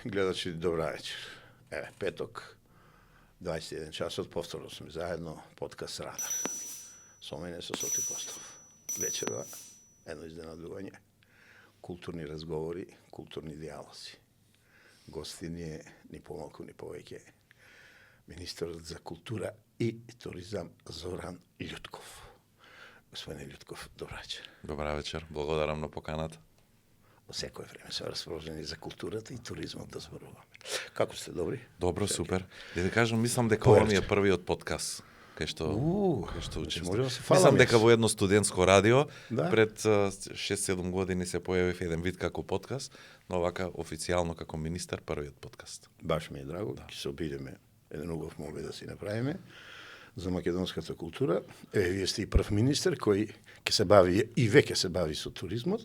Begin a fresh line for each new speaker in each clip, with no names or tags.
гледачи, добра вечер. Еве, петок, 21 часот, повторно сме заедно, подкаст Радар. Со мене со Соти Костов. Вечерва, едно изненадување, културни разговори, културни диалози. Гости ни е ни помалку, ни повеќе, министерот за култура и туризам Зоран Љутков. Господине Љутков, добра вечер.
Добра вечер, благодарам на поканата.
Во секое време се расположени за културата и туризмот да зборуваме. Како сте, добри?
Добро, супер. Да кажам, мислам дека ова ми е првиот подкаст кај што учествувам.
Може да се фаламе.
Мислам дека во едно студентско радио
Да.
пред 6-7 години се појавив еден вид како подкаст, но вака официјално како министер првиот подкаст.
Баш ми е драго, ќе се обидеме еден убав момент да си направиме за македонската култура. Вие сте и прв министер кој ќе се бави и веќе се бави со туризмот.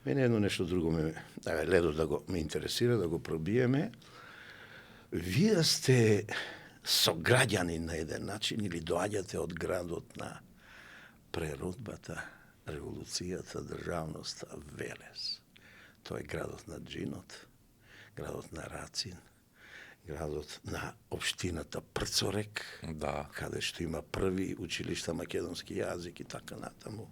Мене едно нешто друго ледо да го ме интересира, да го пробиеме. Вие сте сограѓани на еден начин или доаѓате од градот на преродбата, револуцијата, државноста, Велес. Тоа е градот на джинот, градот на Рацин, градот на општината Прцорек,
Да.
каде што има први училишта македонски јазик и така натаму.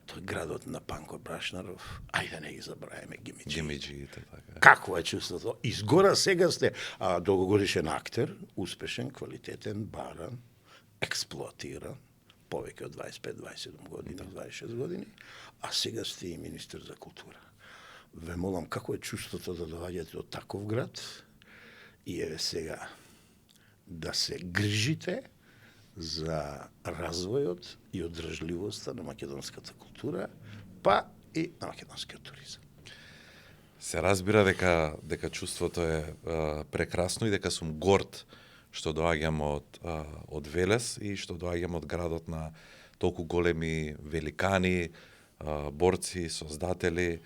Тоа е градот на Панко Брашнаров, ајде не ги забравяме гимиджи.
Гимиджиите, така.
Какво е чувството? Изгора сега сте долгогодишен актер, успешен, квалитетен, баран, експлоатиран, повеќе од 25-27 години, 26 години, а сега сте и министер за култура. Ве молам, како е чувството да доаѓате од таков град и еве сега да се грижите за развојот и одржливоста на македонската култура, па и на македонскиот туризам.
Се разбира дека чувството е прекрасно и дека сум горд што доаѓам од Велес и што доаѓам од градот на толку големи великани, борци, создатели,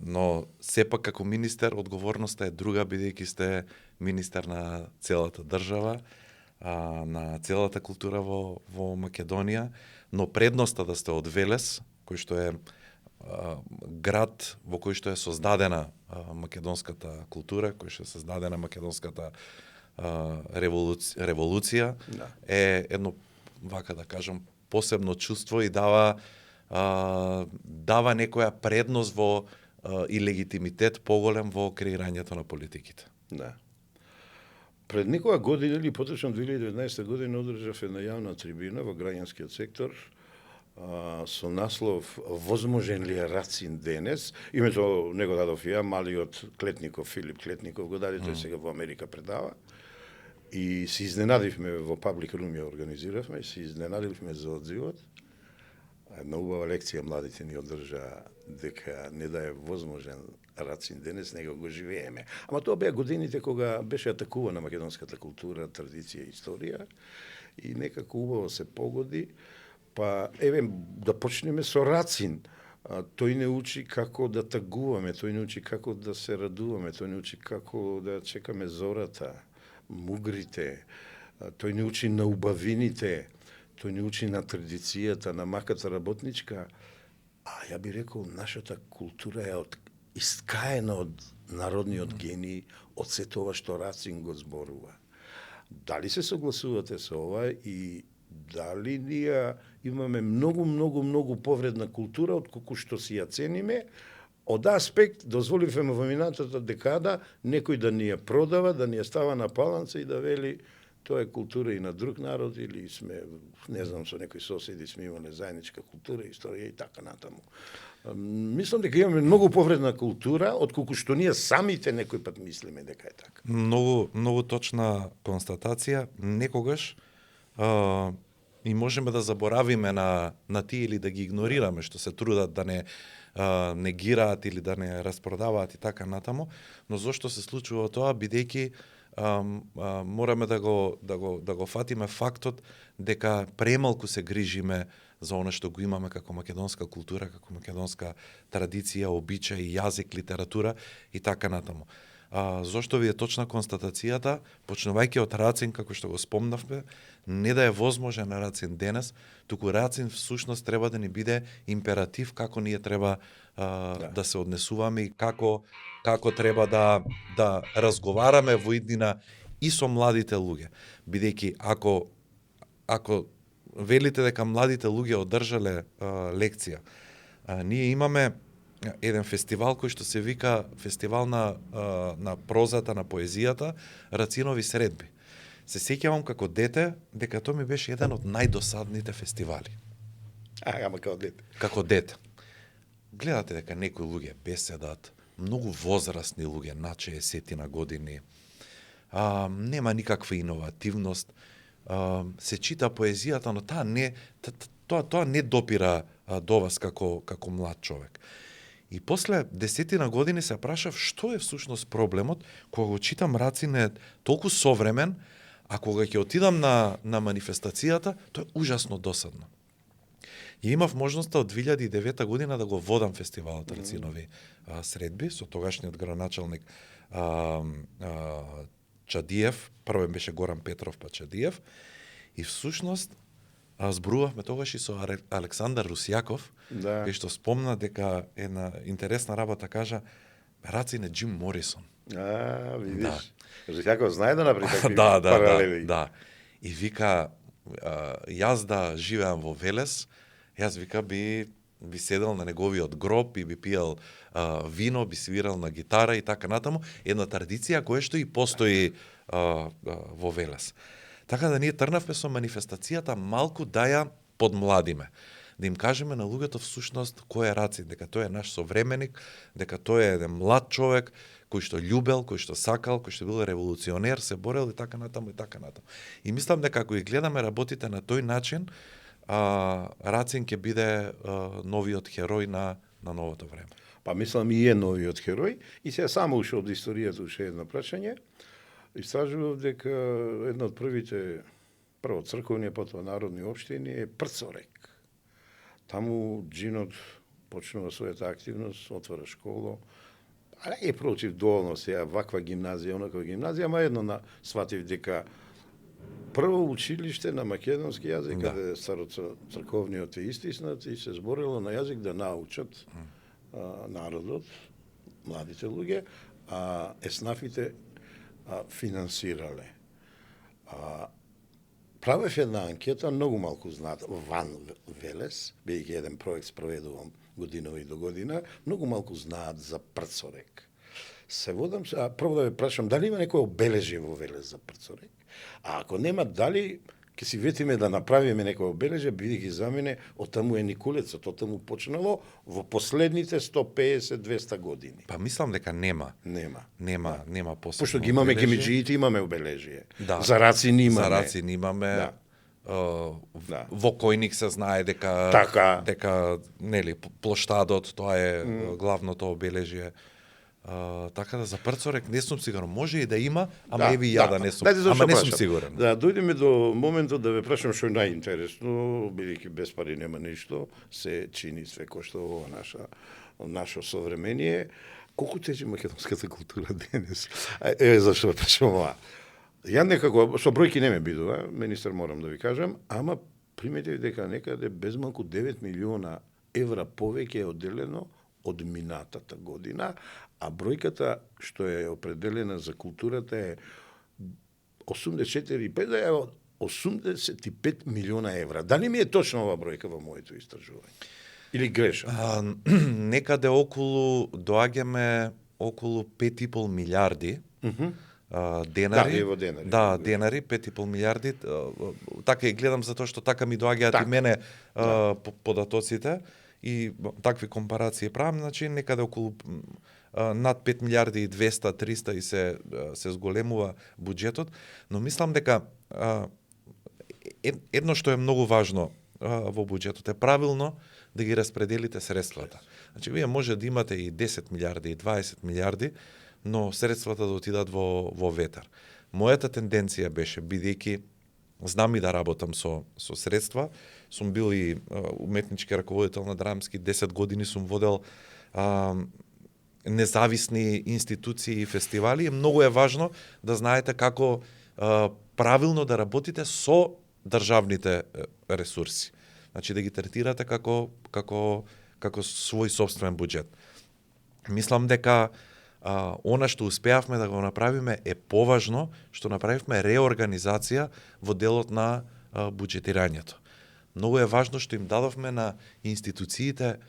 но сепак како министер одговорноста е друга, бидејќи сте министер на целата држава, на целата култура во Македонија, но предноста да сте од Велес, кој што е град во кој што е создадена македонската култура, кој што е создадена македонската револуција,
Да.
е едно, вака да кажам, посебно чувство и дава некоја предност и легитимитет поголем во креирањето на политиките.
Да. Пред некоја година или поточно 2019 година одржав една јавна трибина во граѓанскиот сектор со наслов "Возможен ли е Рацин денес?" Името не го дадов ја, малиот Клетников, Филип Клетников го даде, тој сега во Америка предава. И се изненадивме во Public Room ја организиравме и се изненадивме за одзивот. Една убава лекција младите ни одржа дека не да е возможен Рацин денес, него го живееме. Ама тоа беа годините кога беше атакувана македонската култура, традиција и историја и некако убаво се погоди. Па еве да почнеме со Рацин. Тој не учи како да тагуваме, тој не учи како да се радуваме, тој не учи како да чекаме зората, мугрите, тој не учи на убавините, тој не учи на традицијата, на маката работничка. А ја би рекол, нашата култура е искаена од народниот гений, од се тоа што Рацин го зборува. Дали се согласувате со ова и дали ние имаме многу повредна култура отколку што си ја цениме? Од аспект, дозволивме во минатата декада некој да ни ја продава, да ни ја става на паланца и да вели тоа е култура и на друг народ или сме, не знам, со некои соседи сме имале заедничка култура, историја и така натаму. Мислам дека имаме многу повредна култура, отколку што ние самите некој пат мислиме дека е така.
Многу точна констатација. Некогаш и можеме да заборавиме на тие или да ги игнорираме, што се трудат да не негираат или да не распродаваат и така натаму, но зошто се случува тоа, бидејќи мораме да го фатиме фактот дека премалку се грижиме за она што го имаме како македонска култура, како македонска традиција, обичаи, јазик, литература и така натаму. Зошто ви е точна констатацијата, почнувајќи од Рацин, како што го спомнавме, не да е возможен Рацин денес, туку Рацин всушност треба да ни биде императив како ние треба да се однесуваме и како треба да разговараме во иднина и со младите луѓе. Бидејќи ако велите дека младите луѓе одржале лекција, ние имаме еден фестивал кој што се вика Фестивал на прозата, на поезијата, Рацинови средби. Се сеќавам како дете дека тоа ми беше еден од најдосадните фестивали.
Ама како дете.
Како дете. Гледате дека некои луѓе беседат, многу возрастни луѓе, над 60 години, нема никаква иновативност, се чита поезијата, но тоа не допира до вас како млад човек. И после 10 години се прашав што е всушност проблемот, кога го читам Рацин е толку современ, а кога ќе отидам на манифестацијата, тоа е ужасно досадно. И имав можноста од 2009 година да го водам фестивалот Рацинови средби со тогашниот градоначалник Чадиев, првен беше Горан Петров па Чадиев, и всушност зборувавме тогаш и со Александар Русјаков, кој што спомна дека една интересна работа кажа, Рацин е Джим Морисон.
Видиш. Русјаков знае да направи такви паралели.
Да. И вика, јас да живеам во Велес, јас вика би седел на неговиот гроб и би пиел вино, би свирал на гитара и така натаму, една традиција која што и постои во Велес. Така да ние трнавме со манифестацијата малку да ја подмладиме. Да им кажеме на луѓето всушност кој е Рацин, дека тој е наш современик, дека тој е еден млад човек кој што љубел, кој што сакал, кој што бил револуционер, се борел и така натаму и така натаму. И мислам дека ако ги гледаме работите на тој начин, Рацин ќе биде новиот херој на новото време.
Па мислам и е новиот херој и сега само уште од историјата уште едно прашање. Истражував дека една од прво црковни, потоа народни општини е Прцорек. Таму джинот почнува својата активност, отвора школа, а не е против доволно сега ваква гимназија, онаква гимназија, ама едно сватив дека прво училиште на македонски јазик, каде староцрковниот е истиснат и се зборело на јазик да научат народот, младите луѓе, а еснафите финансирале. Правев една анкета, многу малку знаат ван Велес, бидејќи еден проект спроведувам годинова и до година, многу малку знаат за Прцорек. Се водам, прво да ве прашам, дали има некој обележје во Велес за Прцорек? А ако нема, дали ќе си ветиме да направиме некој обележје, бидејќи за мене оттаму е Никулецот, оттаму почнало во последните 150-200 години.
Па мислам дека нема посебно.
Пошто ги имаме кемиџиите, имаме обележје. За Рацин имаме.
За Рацин имаме. Во Којник се знае дека нели плоштадот тоа е главното обележје. Така да за Прцорек не сум сигурен, може и да има, ама еви ја да не сум. Ама не сум сигурен.
Да, дојдеме до моментот да ве прашам што е најинтересно, бидејќи без пари нема ништо, се чини све кој што во наше современие. Колку тежи македонската култура денес? Зашто ве прашам ова? Ја некако, со бројки не ме бидува, министер морам да ви кажам, ама приметив дека некаде без малку 9 милиона евра повеќе е одделено од минатата година, а бројката што е определена за културата е 85 милиона евра. Дали ми е точно ова бројка во моето истражување? Или грешам?
Некаде доаѓаме околу 5,5 милиарди денари.
Да,
денари, 5,5 милиарди. Така и гледам затоа што така ми доаѓаат и мене податоците и такви компарации правам, значи некаде околу над 5 милиарди и 200-300 и се зголемува буџетот, но мислам дека едно што е многу важно во буџетот е правилно да ги распределите средствата. Значи, вие може да имате и 10 милиарди и 20 милиарди, но средствата да отидат во ветар. Мојата тенденција беше, бидејќи знам и да работам со средства, сум бил и уметнички раководител на драмски, 10 години сум водел независни институции и фестивали, многу е важно да знаете како правилно да работите со државните ресурси. Значи да ги третирате како свој собствен буџет. Мислам дека она што успеавме да го направиме е поважно, што направивме реорганизација во делот на буџетирањето. Многу е важно што им дадовме на институциите,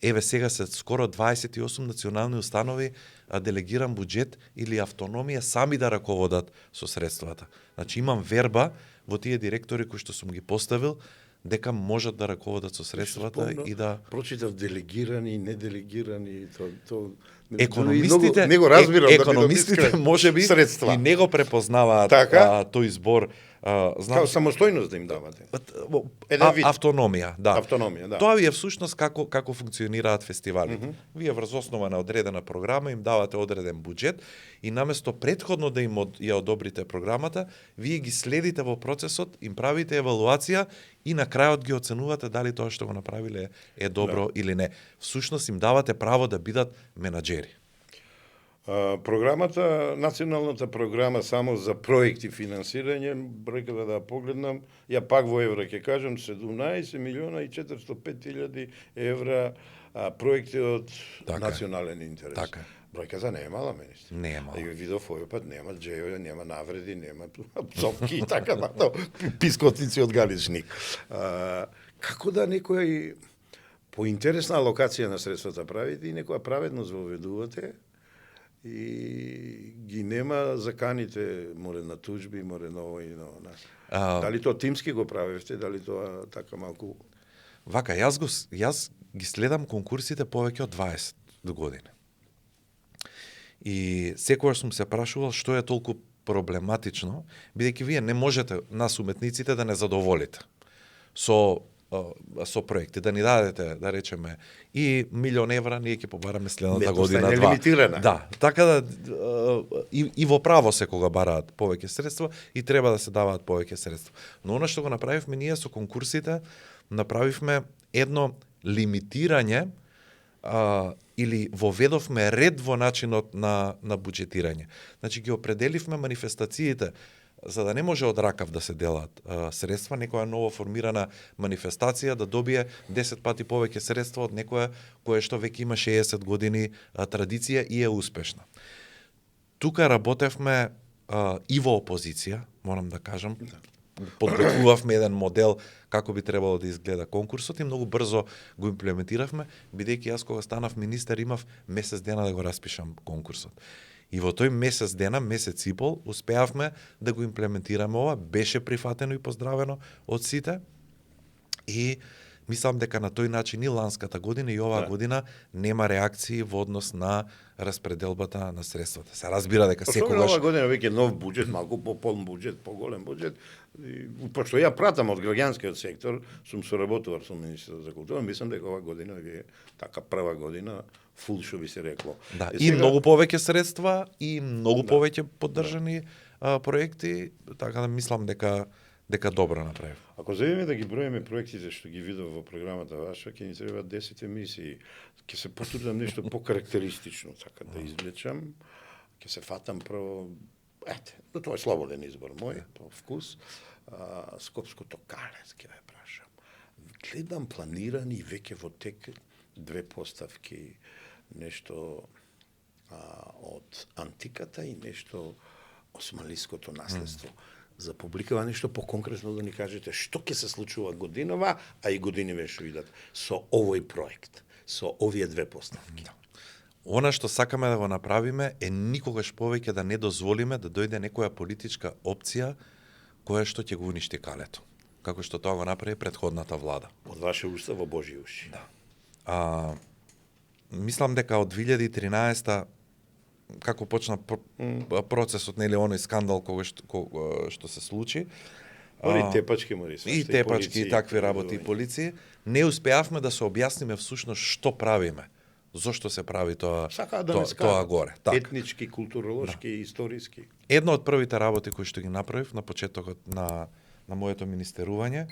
еве сега се скоро 28 национални установи делегиран буџет или автономија сами да раководат со средствата. Значи имам верба во тие директори кои што сум ги поставил дека можат да раководат со средствата и да
прочитав делегирани, неделегирани,
економистите,
не го разбирам,
економистите можеби
средства.
И не го препознаваат тој збор.
Знам, као самостојност да им давате.
Автономија, да.
Автономија, да.
Тоа е всушност како функционираат фестивалите. Вие врз основа на одредена програма им давате одреден буџет и наместо претходно да им ја одобрите програмата, вие ги следите во процесот, им правите евалуација и на крајот ги оценувате дали тоа што го направиле е добро или не. Всушност им давате право да бидат менаџери.
Програмата, националната програма само за проекти финансирање, бројката да погледнам, ја пак во евра ќе кажам 17 милиона и 405 илјади евра проекти од национален интерес.
Така.
Бројката не е мала, министр.
Не е мала.
И видов овој пат нема джејоја, нема навреди, нема пцовки и така да, пискотици од галичник. Како да некој поинтересна алокација на средствата правите и некоја праведност воведувате, и ги нема заканите, море на туџби, море на ово и на она. Дали тоа тимски го правевте, дали тоа така малку...
Вака, јас ги следам конкурсите повеќе од 20 години. И секогаш сум се прашувал што е толку проблематично, бидејќи вие не можете нас уметниците да не задоволите со проекти, да ни дадете, да речеме, и милион евра, ние ќе побараме следната година
два. Лимитирана.
Да, така да и во право секога бараат повеќе средства и треба да се даваат повеќе средства. Но она што го направивме ние со конкурсите, направивме едно лимитирање или воведовме ред во начинот на буџетирање. Значи ги определивме манифестациите за да не може од ракав да се делат средства, некоја ново формирана манифестација да добие 10 пати повеќе средства од некоја кое што веќе има 60 години традиција и е успешна. Тука работевме и во опозиција, морам да кажам, подготвувавме еден модел како би требало да изгледа конкурсот и многу брзо го имплементиравме, бидејќи јас кога станав министер имав месец дена да го распишам конкурсот. И во тој месец дена, месец и пол, успеавме да го имплементираме ова, беше прифатено и поздравено од сите и мислам дека на тој начин и ланската година и оваа година нема реакции во однос на распределбата на средствата. Се разбира дека секогаш...
Оваа година веќе нов буџет, малку пополн буџет, поголем буџет. Пошто ја пратам од граѓанскиот сектор, сум соработувал со министерот за култура, мислам дека оваа година е така прва година фул што би се рекло.
Да, и сега... многу повеќе средства и многу повеќе поддржани проекти, така да мислам дека добро направи.
Ако завеме да ги броиме проектите што ги видов во програмата ваша, ќе ни треба 10 емисии. Ќе се потрудам нешто покарактеристично така да извлечам. Ќе се фатам прво, но тоа е слободен избор мој, по вкус. Скопското Калец ќе ве прашам. Гледам планирани веќе во тек 2 поставки, нешто од антиката и нешто османлиското наследство. За публикава нешто поконкретно да ни кажете што ќе се случува годинава, а и годиниве што идат со овој проект, со овие 2 поставки.
Она што сакаме да го направиме е никогаш повеќе да не дозволиме да дојде некоја политичка опција која што ќе го уништи Калето, како што тоа го направи претходната влада.
Од ваше уста во Божји уши.
Да. Мислам дека од 2013 како почна процесот, нели, оној скандал што се случи.
И тепачки,
и тепачки, и такви работи, и полиција. Не успеавме да се објасниме всушност што правиме. Зошто се прави тоа горе.
Так. Етнички, културолошки и историски.
Една од првите работи кои што ги направив на почетокот на моето министерување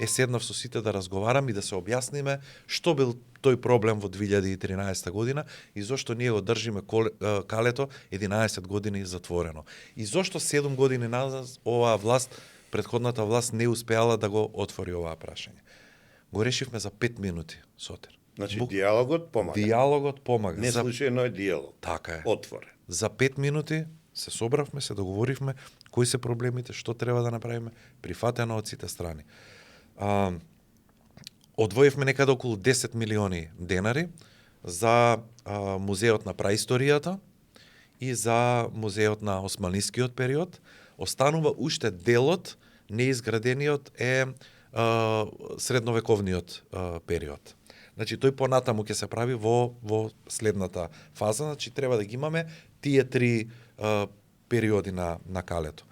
седнав со сите да разговарам и да се објасниме што бил тој проблем во 2013 година и зошто ние го држиме калето 11 години затворено. И зошто 7 години назад оваа власт, претходната власт не успеала да го отвори оваа прашање. Го решивме за 5 минути, Сотир.
Значи диалогот помага.
Диалогот помага.
Не случајно е диалог.
Така е.
Отворен.
За 5 минути се собравме, се договоривме кои се проблемите, што треба да направиме, прифатено од сите страни. Одвоивме некаде околу 10 милиони денари за музеот на праисторијата и за музеот на османискиот период. Останува уште делот, неизградениот е средновековниот период. Значи тој понатаму ќе се прави во следната фаза, значи треба да ги имаме тие три периоди на калето.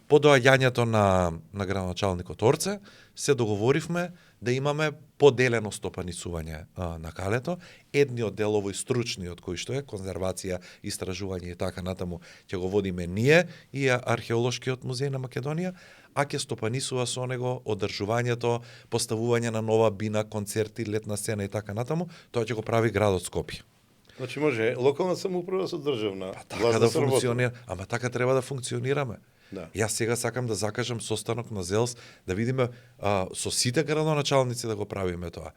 По доаѓањето на градоначалникот Орце се договоривме да имаме поделено стопанисување на калето. Едниот дел, овој стручниот кој што е конзервација, истражување и така натаму, ќе го водиме ние и археолошкиот музеј на Македонија, а ќе стопанисува со него одржувањето, поставување на нова бина, концерти, летна сцена и така натаму, тоа ќе го прави градот Скопје.
Значи може локална самоуправа со државна
Така да функционира, ама така треба да функционираме.
Да.
Јас сега сакам да закажам состанок на ЗЕЛС, да видиме со сите градоначалници да го правиме тоа.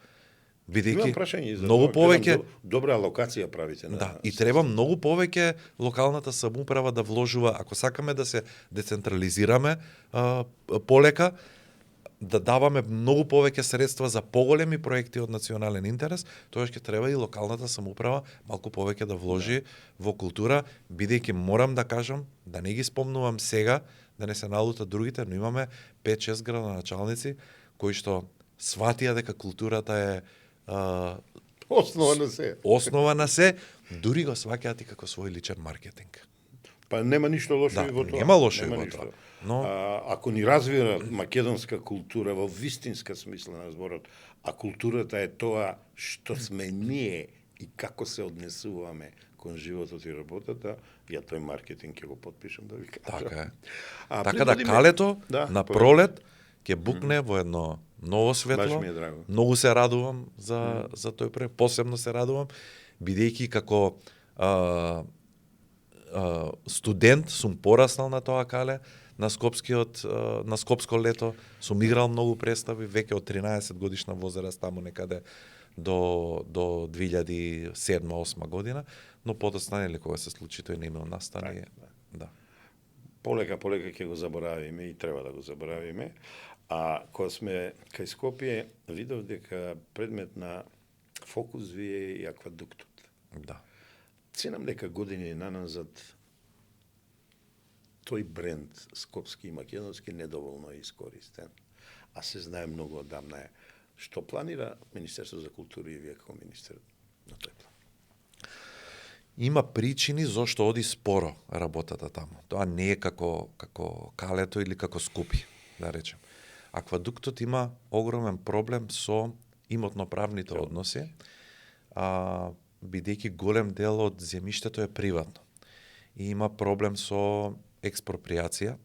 Бидејќи многу повеќе
добра локација правите на.
Да, и треба многу повеќе локалната самоуправа да вложува, ако сакаме да се децентрализираме полека, да даваме многу повеќе средства за поголеми проекти од национален интерес, тоа ќе треба и локалната самоуправа малку повеќе да вложи во култура, бидејќи морам да кажам, да не ги спомнувам сега, да не се налутат другите, но имаме 5-6 градоначалници кои што сватија дека културата е
основа на се.
Основа на се, дури го сваќаат и како свој личен маркетинг.
Па нема ништо лошо и во тоа.
Нема лошо и во тоа.
Но ако ни развира македонска култура во вистинска смисла на зборот, а културата е тоа што сме ние и како се однесуваме кон животот и работата, ја тој маркетинг ќе го подпишам да ви кажам.
Така е. Така да калето на пролет ќе букне во едно ново светло. Многу се радувам за тој проект, посебно се радувам, бидејќи како студент сум пораснал на тоа кале, на скопско лето, сум играл многу представи, веќе од 13 годишна возраст, таму некаде до 2007-2008 година, но подоцна нели кога се случи тој немил настани. Да.
Полека ќе го заборавиме и треба да го заборавиме. А кога сме кај Скопје, видов дека предмет на фокус ви е и аквадуктот.
Да.
Ценам дека години наназад тој бренд скопски и македонски недоволно е искористен, а се знае многу одамна е. Што планира Министерство за култура и вие како министер на тој план?
Има причини зошто оди споро работата таму. Тоа не е како калето или како Скопје, да речем. Аквадуктот има огромен проблем со имотно-правните односи, бидејќи голем дел од земјиштето е приватно. И има проблем со експроприација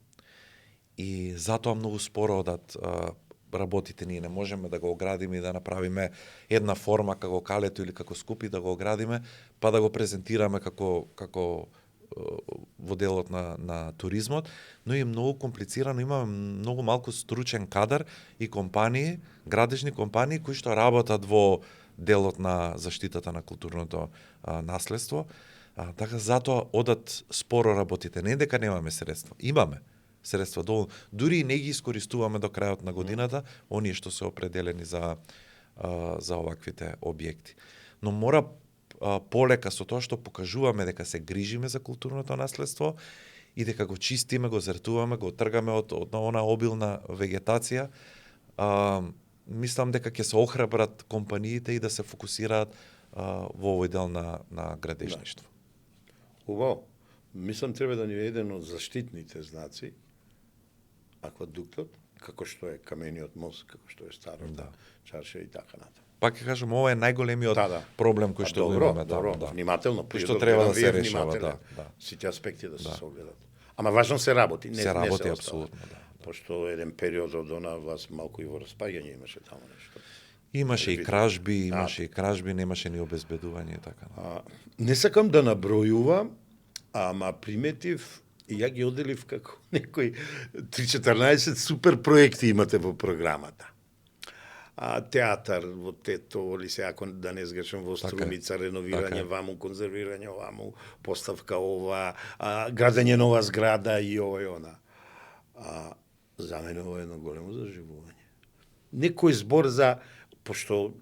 и затоа многу споро одат работите. Ние не можеме да го оградиме и да направиме една форма како калето или како Скопје, да го оградиме, па да го презентираме како во делот на туризмот, но е многу комплицирано, имаме многу малку стручен кадар и компании, градежни компании кои што работат во делот на заштитата на културното наследство. Така затоа одат споро работите. Не дека немаме средства. Имаме средства доволно. Дури и не ги искористуваме до крајот на годината, оние што се определени за оваквите објекти. Но мора полека со тоа што покажуваме дека се грижиме за културното наследство и дека го чистиме, го зартуваме, го тргаме од она обилна вегетација, мислам дека ќе се охрабрат компаниите и да се фокусираат во овој дел на градежништво.
Убаво. Мислам треба да ни е еден од заштитните знаци аквадуктот, како што е камениот мост, како што е старата чарша и така натаму.
Пак ќе кажам, ова е најголемиот проблем кој што го имаме таму.
Внимателно,
кој што треба да се решава,
сите аспекти да се согледат. Ама важно се работи,
се работи апсолутно,
пошто еден период од она власт малку и во распаѓање имаше таму нешто.
Имаше и кражби, немаше ни обезбедување и така.
Не сакам да набројувам, ама приметив и ја ги оделив како некои 3-14 супер проекти имате во програмата. Театар во Тето, или се ако да не сгрешам во Струмица, реновирање ваму, конзервирање ваму, поставка ова, градење нова зграда и ова и она. За мене ова е едно големо заживување. Некој збор за, пошто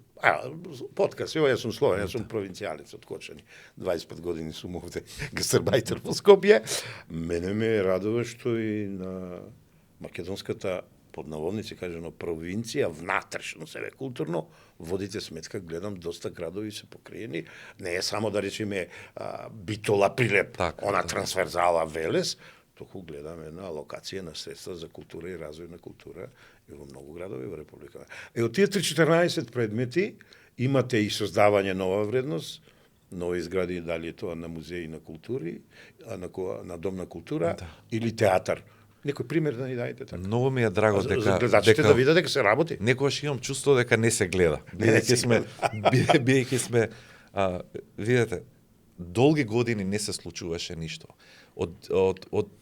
подкаст, јас сум словен, јас сум провинцијалец од Кочани. 25 години сум овде гастарбајтер во Скопје. Мене ме радува што и на македонската под наводници кажано провинција, внатрешно себе културно, водите сметка, гледам доста градови се покриени. Не е само да речеме Битола, Прилеп, она трансверзала Велес, току гледам една алокација на средства за култура и развој на култура и во многу градови во Република. Од тие 3-14 предмети имате и создавање нова вредност, нови изгради, дали е тоа на музеи на култури, на дом на култура или театар. Некој пример да ни дајте така.
Многу ми е драго дека
гледачите да видат дека се работи.
Некогаш имам чувство дека не се гледа. Бидејќи сме видете, долги години не се случуваше ништо. Од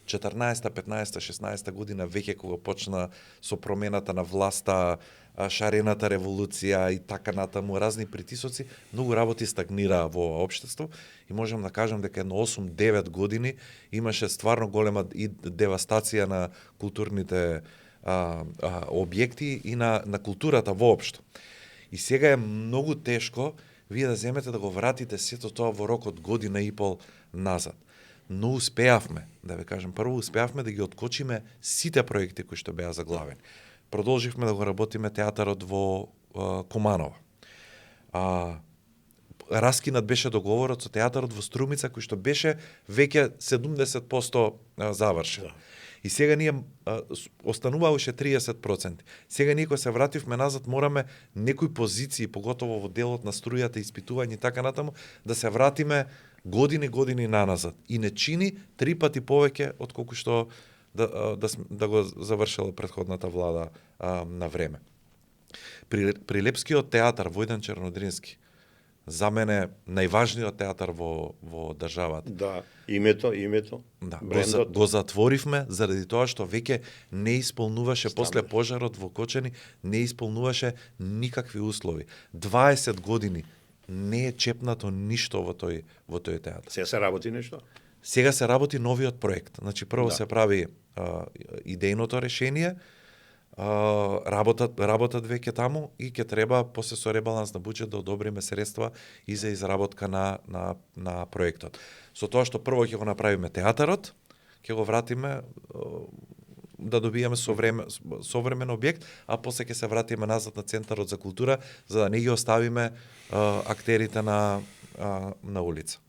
14-та, 15-та, 16-та година веќе кога почна со промената на власта, шарената револуција и така натаму, разни притисоци, многу работи стагнираа во општество и можам да кажам дека едно 8-9 години имаше стварно голема и девастација на културните објекти и на културата воопшто. И сега е многу тешко вие да земете да го вратите сето тоа во рок од година и пол назад. Но успеавме, да ве кажем, прво успеавме да ги откочиме сите проекти кои што беа заглавени. Продолживме да го работиме театарот во Куманово. Раскинат беше договорот со театарот во Струмица, кој што беше веќе 70% завршен. И сега ние останува уште 30%. Сега ние кога се вративме назад, мораме некои позиции, поготово во делот на струјата, испитување и така натаму, да се вратиме години наназад. И не чини 3 пати повеќе од колку што да го завршила претходната влада на време. Прилепскиот театар Војдан Чернодрински, за мене најважниот театар во државата.
Да, името.
Да, го затворивме заради тоа што веќе не исполнуваше после пожарот во Кочани, не исполнуваше никакви услови. 20 години не е чепнато ништо во тој театар.
Сега се работи нешто?
Сега се работи новиот проект. Значи прво се прави идејното решение, работат веќе таму и ќе треба после со ребаланс на буџет да одобриме средства и за изработка на проектот. Со тоа што прво ќе го направиме театарот, ќе го вратиме да добиеме современ објект, а после ќе се вратиме назад на Центарот за култура, за да не ги оставиме актерите на улица.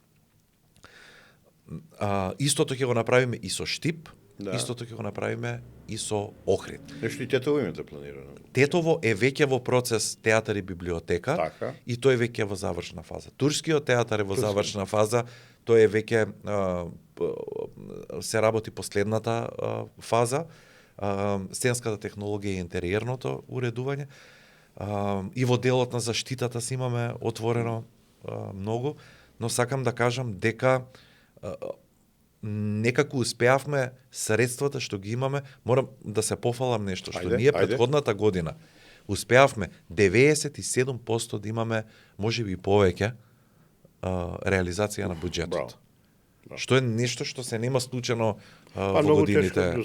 Истото ќе го направиме и со Штип, истото ќе го направиме и со Охрид.
Нешто и Тетово имате планирано?
Тетово е веќе во процес театар и библиотека, и тој веќе е во завршна фаза. Турскиот театар е во завршна фаза, тој е веќе се работи последната фаза, сценската технологија и интериерното уредување. И во делот на заштитата си имаме отворено многу, но сакам да кажам дека некако успеавме средствата што ги имаме. Морам да се пофалам нешто, што ние претходната година успеавме 97% да имаме, можеби повеќе, реализација на буџетот. Што е нешто што се нема случено во годините.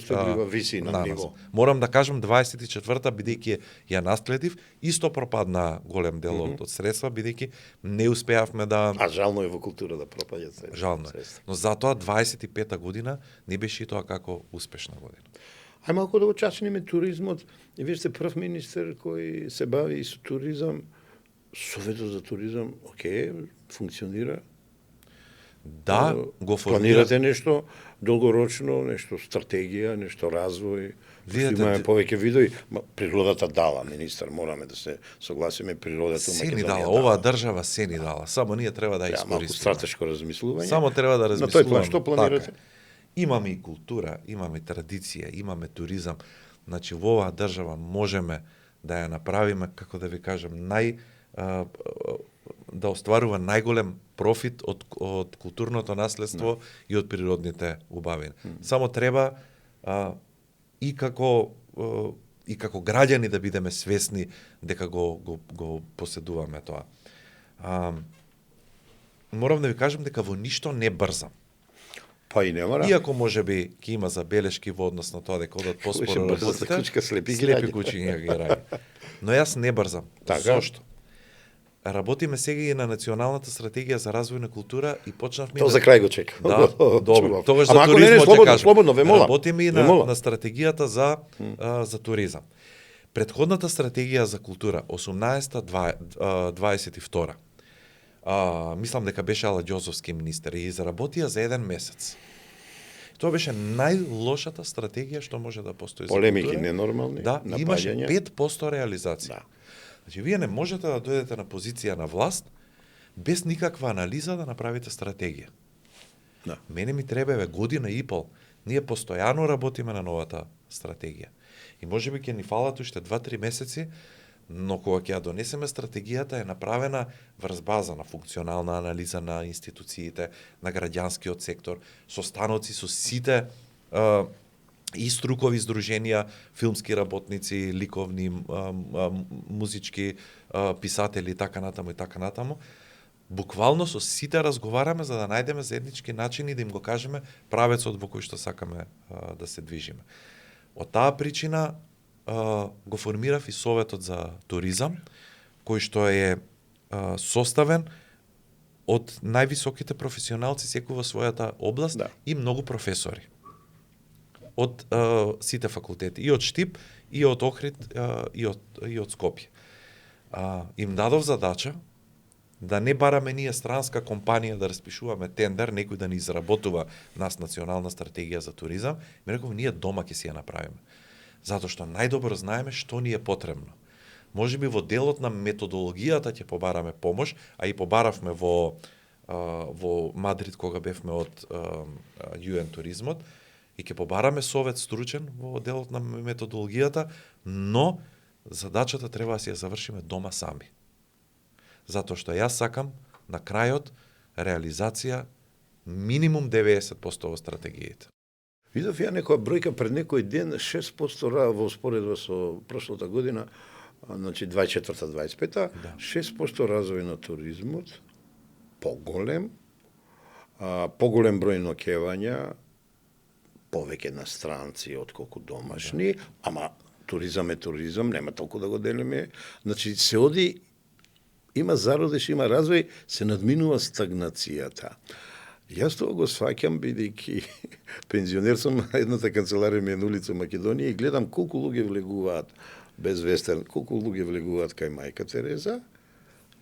Виси на ниво.
Морам да кажам 24-та, бидејќи ја наследив, исто пропадна голем дел од средства, бидејќи не успеавме да...
жално е во култура да пропаѓат средства.
Жално е. Но затоа 25-та година не беше и тоа како успешна година.
Ај малку да го чачнеме туризмот. И вие сте прв министер кој се бави и со туризам. Советот за туризам, функционира.
Да, го формира.
Планирате нешто долгорочно, нешто стратегија, нешто развој. Видите, имаме повеќе видови. Природата дала, министар, мораме да се согласиме, природата
се ни дала. Оваа држава се ни дала. Само ние треба да искористиме.
Малку стратешко размислување.
Само треба да размислуваме.
На тој план што планирате?
Имаме и култура, имаме традиција, имаме туризам. Значи во оваа држава можеме да ја направиме, како да ви кажам, да остварува најголем профит од културното наследство и од природните убавини. Само треба и како граѓани да бидеме свесни дека го поседуваме тоа. Морам да ви кажам дека во ништо не брзам.
Па и не мора.
Иако можеби ќе има забелешки во однос на тоа дека одат поспоро работите, слепи кучиња ги ради. Но јас не брзам.
Така?
Зошто? Работиме сега и на Националната стратегија за развој на култура и почнавме...
Тоа за крај го чекам.
Да, добро. Тогаш за
Ама ако
туризмот ќе кажам.
Слободно, ве молам.
Работиме и на стратегијата за туризам. Предходната стратегија за култура, 18-22, мислам дека беше Ала Ѓозовски министер и изработија за 1 месец. Тоа беше најлошата стратегија што може да постои за култура.
Полемики ненормални,
да, имаше
напаѓања.
5% реализација.
Да.
Значи, вие не можете да дојдете на позиција на власт без никаква анализа да направите стратегија.
Да.
Мене ми требаве година и пол. Ние постојано работиме на новата стратегија. И можеби ќе ни фалат уште 2-3 месеци, но кога ќе ја донесеме стратегијата е направена врз база на функционална анализа на институциите, на граѓанскиот сектор, состаноци со сите и струкови здруженија, филмски работници, ликовни, музички писатели и така натаму. Буквално со сите разговараме за да најдеме заеднички начини да им го кажеме правецот во кој што сакаме да се движиме. Од таа причина го формирав и Советот за туризам, кој што е составен од највисоките професионалци секој во својата област и многу професори од сите факултети, и од Штип, и од Охрид, и од Скопје. Им дадов задача да не бараме ние странска компанија да распишуваме тендер, некој да ни изработува нас национална стратегија за туризам, ми реков ние дома ќе си ја направиме. Затоа што најдобро знаеме што ни е потребно. Можеби во делот на методологијата ќе побараме помош, а и побаравме во Мадрид кога бевме од UN туризмот, и ќе побараме совет стручен во делот на методологијата, но задачата треба да си ја завршиме дома сами. Затоа што јас сакам на крајот реализација минимум 90% во стратегиите.
Видов ја некоја бројка пред некој ден, 6% во споредба со прошлата година, значи 24-25, 6% развој на туризмот, поголем број ноќевања, повеќе на странци отколку домашни, ама туризам е туризам, нема толку да го делиме. Значи се оди, има зародиш, има развој, се надминува стагнацијата. Јас тоа го сваќам бидејќи пензионер сум, едната канцеларија ми е на улица Македонија и гледам колку луѓе влегуваат без вестерн, колку луѓе влегуваат кај мајка Тереза,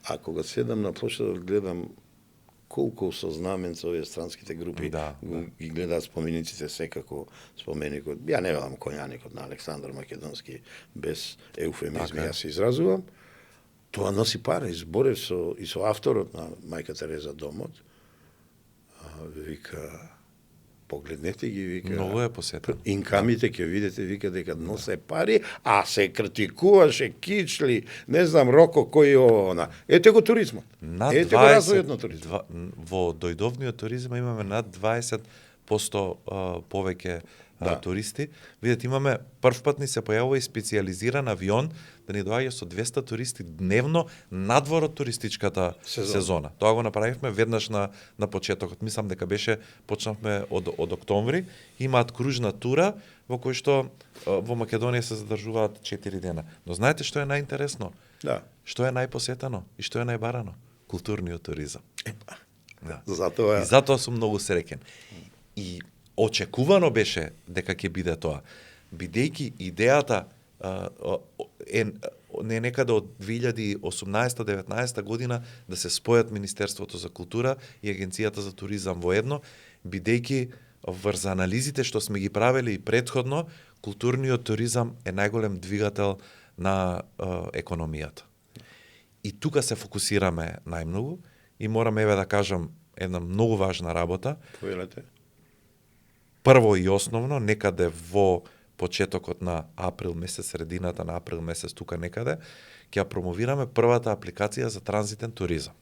а кога седам на плошадот гледам колку со знаменца овие странските групи ги гледаат спомениците секако споменикот. Ја не велам коњаникот на Александар Македонски без еуфемизми, јас се изразувам. Тоа носи пара, изборев и со авторот на мајка Тереза домот. Вика, погледнете ги, вика.
Многу е посетено.
Инкамите ќе видите, вика, дека носе пари, а се критикуваше кичли, не знам, Роко, кој она. Ете го туризмот. Ете го развојот на туризмот.
Во дојдовниот туризам имаме над 20% повеќе туристи. Видете, имаме првпат ни се појавува и специализиран авион да ни доаѓа со 200 туристи дневно надвор од туристичката сезона. Тоа го направивме веднаш на почетокот. Мислам дека почнавме од октомври. Имаат кружна тура во кој што во Македонија се задржуваат 4 дена. Но знаете што е најинтересно?
Да.
Што е најпосетено и што е најбарано? Културниот туризам.
Да.
И затоа сум многу среќен. И очекувано беше дека ќе биде тоа. Бидејќи идејата не некаде од 2018-19 година да се спојат Министерството за култура и Агенцијата за туризам во едно, бидејќи врз анализите што сме ги правели и претходно, културниот туризам е најголем двигател на економијата. И тука се фокусираме најмногу и морам да кажам една многу важна работа.
Повелете.
Прво и основно, некаде во почетокот на април месец, средината на април месец, тука некаде, ќе ја промовираме првата апликација за транзитен туризам.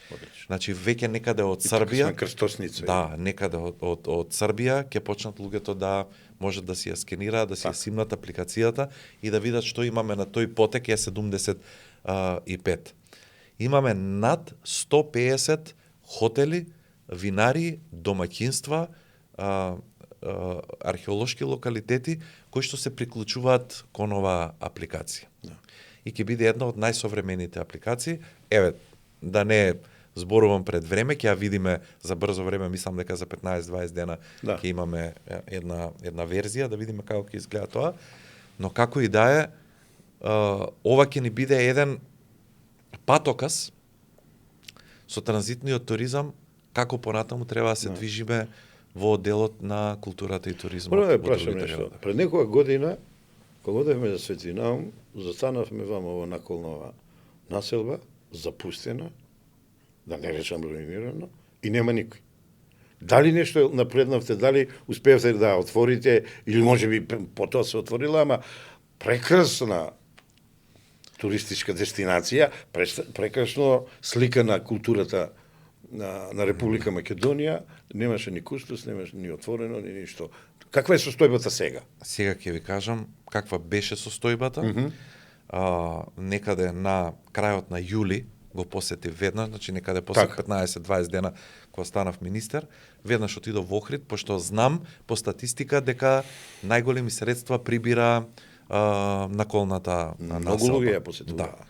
Одлично.
Значи, веќе некаде од
И
Србија,
тука сме крстосница.
да, некаде од Србија ќе почнат луѓето да можат да си ја скенираат, да си ја симнат апликацијата и да видат што имаме на тој потек е 75. Имаме над 150 хотели, винари, домаќинства, археолошки локалитети кои што се приклучуваат кон оваа апликација.
Да.
И ќе биде една од најсовремените апликации. Еве, да не зборувам пред време, ќе ја видиме за брзо време, мислам дека за 15-20 дена ќе имаме една верзија, да видиме како ќе изгледа тоа. Но како и да е, ова ќе ни биде еден патоказ со транзитниот туризам, како понатаму треба да се движиме во делот на културата и туризмот.
Мора да прашам нешто. Пред некоја година, кога одевме за Свети Наум, застанавме вамо во наколнова населба, запустена, да не речам руинирано, и нема никој. Дали нешто напреднавте, дали успеевте да отворите, или може би потоа се отворила, ама прекрасна туристичка дестинација, прекрасно слика на културата на Република Македонија, немаше ни кустос, немаше ни отворено, ни ништо. Каква е состојбата сега?
Сега ќе ви кажам каква беше состојбата. Некаде на крајот на јули го посетив веднаш, значи некаде после 15-20 дена кога станав министер, веднаш отидов во Охрид, пошто знам по статистика дека најголеми средства прибира наколната населба.
Многу луѓе ја посетуваа.
Да.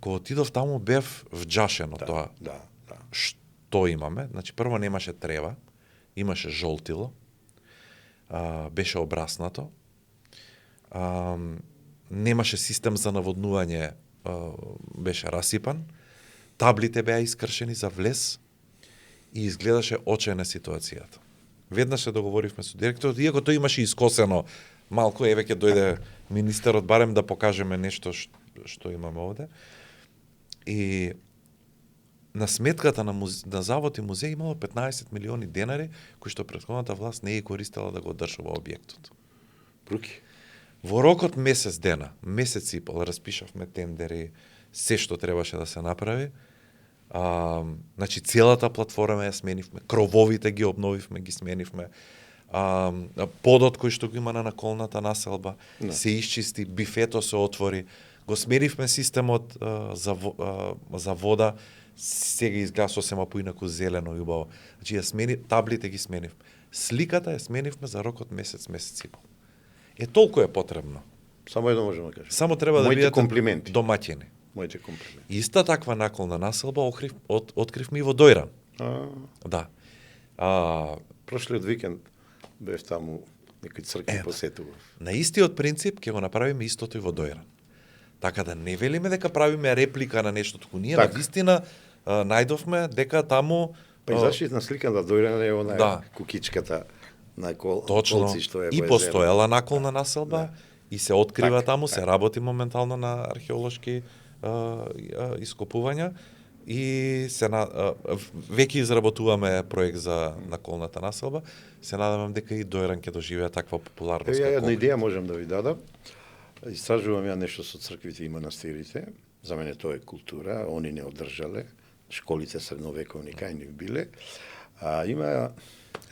Кога отидов таму бев вџашен од тоа.
Да.
Што имаме? Значи прво немаше трева, имаше жолтило, беше обраснато, немаше систем за наводнување, беше расипан, таблите беа искршени за влез и изгледаше очајна ситуацијата. Веднаш се договоривме со директорот, иако тој имаше искосено малку, еве ќе дојде министерот барем да покажеме нешто што имаме овде. И на сметката на завод и музеј имало 15 милиони денари кои што претходната власт не ги користела да го одржува објектот.
Бруки.
Во рокот месец дена, месец и пол, распишавме тендери, се што требаше да се направи. Значи, целата платформа ја сменивме, крововите ги обновивме, ги сменивме, подот кој што го има на наколната населба, се исчисти, бифето се отвори, го сменивме системот за вода, сега изгледа сосема поинаку зелено и убаво. Значи, таблите ги сменивме. Сликата ја сменивме за рокот месец и пол. Толку е потребно.
Само едно можеме да кажем.
Само треба да бидете
комплименти.
Домаќини.
Моите комплименти.
Иста таква наколна населба откривме и во Дојран. Да.
Прошлиот викенд бев таму, некои цркви посетував.
На истиот принцип ќе го направиме истото и во Дојран. Така да не велиме дека правиме реплика на нешто, туку ние навистина најдовме дека таму
Пейзажна слика на Дојран е она кукичката на колци што е
и постоела наколна населба и се открива таму, се работи моментално на археолошки ископувања и веќе изработуваме проект за наколната населба. Се надевам дека и Дојран ќе доживее таква популарност.
Една идеја можам да ви дадам. Истражувам ја нешто со црквите и манастирите. За мене тоа е култура, они не одржале. Школите средновековни кај ни биле. Има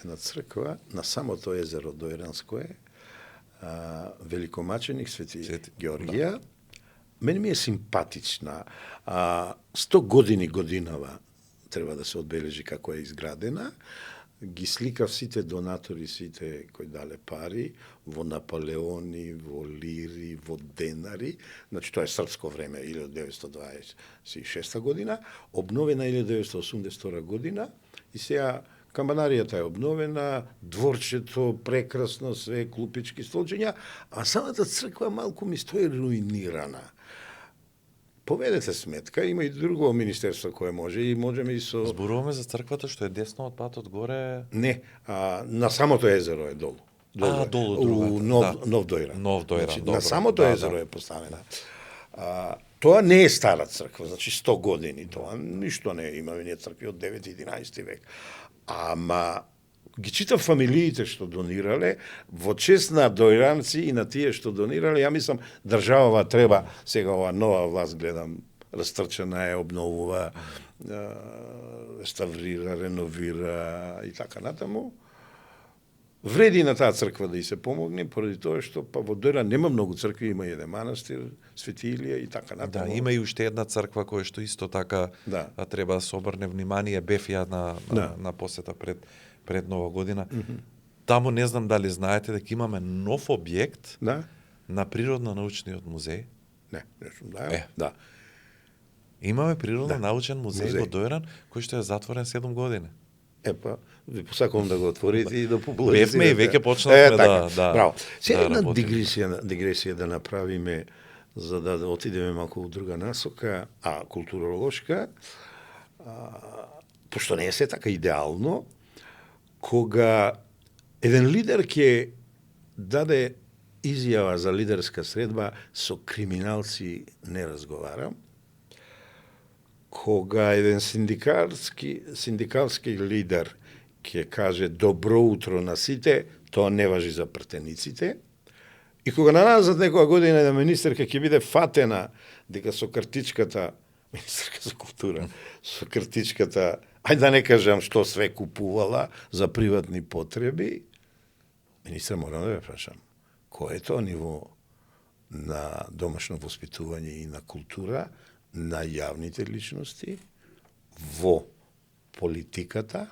една црква на самото езеро Дојранско е, великомаченик Свети Георгија. Мене ми е симпатична. 100 години годинава треба да се одбележи како е изградена. Ги сликав сите донатори, сите кои дале пари, во Наполеони, во лири, во денари. Значи, тоа е српско време, 1926 година, обновена 1982 година, и сега камбанаријата е обновена, дворчето прекрасно, све клупички столчиња, а самата црква малку ми стои руинирана. Поведете сметка, има и друго министерство кое може и можеме и со...
Зборуваме за црквата што е десно од патот горе...
Не, на самото езеро е долу.
Долу,
Нов Дојран.
Нов Дојран,
значи,
добро.
На самото езеро е поставена. Тоа не е стара црква, значи 100 години, тоа ништо не е, имаме ние цркви од 9-11 век. Ама ги читав фамилиите што донирале, во чест на дојранци и на тие што донирале, ја мислам, државава треба, сега ова нова власт гледам, растрчена е, обновува, реставрира, реновира и така натаму. Вреди на таа црква да и се помогне, поради тоа што па во Дојран нема многу цркви, има еден манастир, Свети Илија и така натаму.
Да, има и уште една црква која што исто така треба да се обрне внимание. Бев ја на посета пред Нова година. Таму не знам дали знаете дека имаме нов објект на Природно-научниот музеј.
Не сум знаел. Да.
Имаме Природно-научен музеј во Дојран, кој што е затворен 7 години.
Ви посакувам да го отворите и да популаризирате.
Бевме и веќе почнавме
Браво. Сега една дигресија да направиме за да отидеме малку во друга насока, културолошка, пошто не е се така идеално, кога еден лидер ќе даде изјава за лидерска средба, со криминалци не разговарам, кога еден синдикалски лидер ќе каже добро утро на сите, тоа не важи за претениците, и кога назад некоја година една министерка ќе биде фатена дека со картичката, министерка за култура, со картичката, ајде да не кажам што све купувала за приватни потреби, министер, морам да ве прашам, кој е тоа ниво на домашно воспитување и на култура на јавните личности во политиката,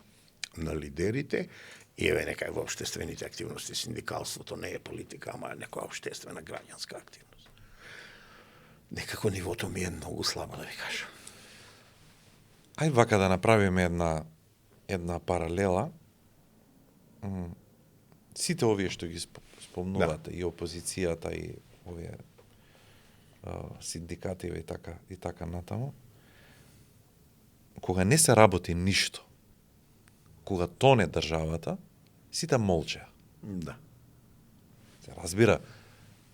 на лидерите, и еве некај во општествените активности, синдикалството не е политика, ама е некоја општествена граѓанска активност. Некако нивото ми е многу слабо, да ви кажам.
Ајде вака да направиме една паралела. Сите овие што ги спомнувате, и опозицијата, и овие синдикативе и така натаму, кога не се работи ништо, кога тоне државата, сите молчеа.
Да.
Се разбира,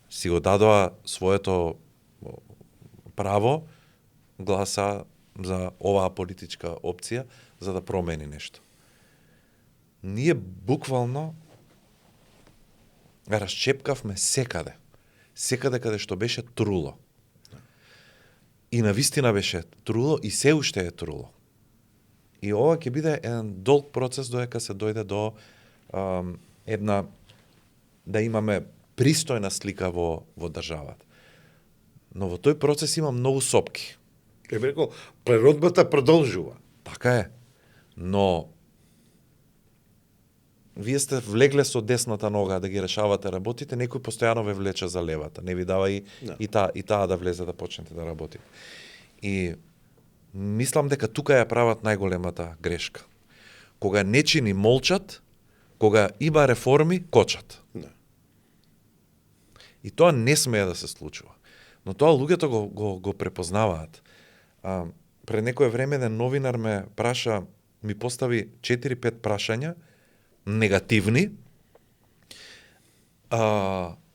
си го дадоа своето право, гласа за оваа политичка опција, за да промени нешто. Ние буквално расчепкавме секаде каде што беше труло. И навистина беше труло и се уште е труло. И ова ќе биде еден долг процес додека се дојде до една да имаме пристојна слика во државата. Но во тој процес има многу сопки.
Ке би рекол, природбата продолжува.
Така е. Но вие сте влегле со десната нога да ги решавате работите, некој постојано ве влече за левата. Не ви дава и таа да влезе да почнете да работите. И мислам дека тука ја прават најголемата грешка. Кога нечини молчат, кога има реформи, кочат.
Да.
И тоа не смее да се случува. Но тоа луѓето го препознаваат. Пред некое време еден новинар ме праша, ми постави 4-5 прашања, негативни,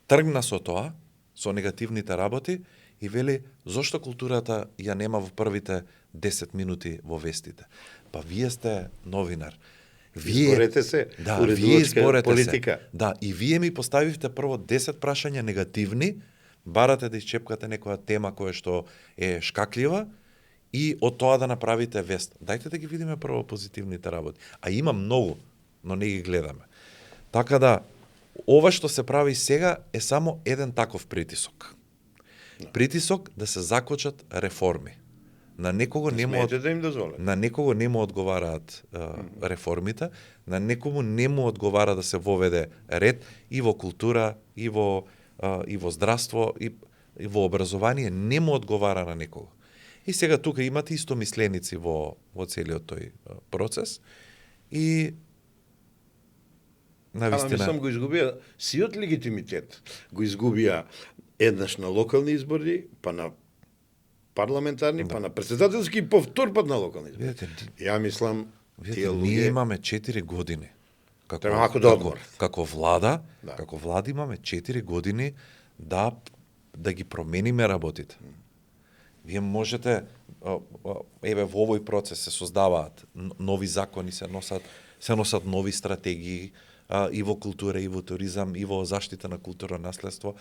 тргна со тоа, со негативните работи, и вели, зошто културата ја нема во првите 10 минути во вестите? Па вие сте новинар.
Изборете се,
вие изборете
политика.
Се. Да, и вие ми поставивте прво 10 прашања негативни, барате да исчепкате некоја тема која што е шкаклива, и од тоа да направите вест. Дајте да ги видиме прво позитивните работи. А има многу, но не ги гледаме. Така да, ова што се прави сега е само еден таков притисок. Притисок да се закочат реформи. На некого не му
на
некого не му одговараат реформите, на некому не му одговара да се воведе ред и во култура, и во здравство, и во образование, не му одговара на некого. И сега тука имате истомисленици во целиот тој процес и навистина.
Ама мислам го изгубија сиот легитимитет. Го изгубија еднаш на локални избори, па на парламентарни, па на претседателски и повтор пат на локални избори. Ја мислам, тие луѓе...
Ние имаме 4 години. Како влада, како влада имаме 4 години да ги промениме работите. Вие можете, еве во овој процес се создаваат нови закони, се носат се носат нови стратегии и во култура, и во туризам, и во заштита на културно наследство.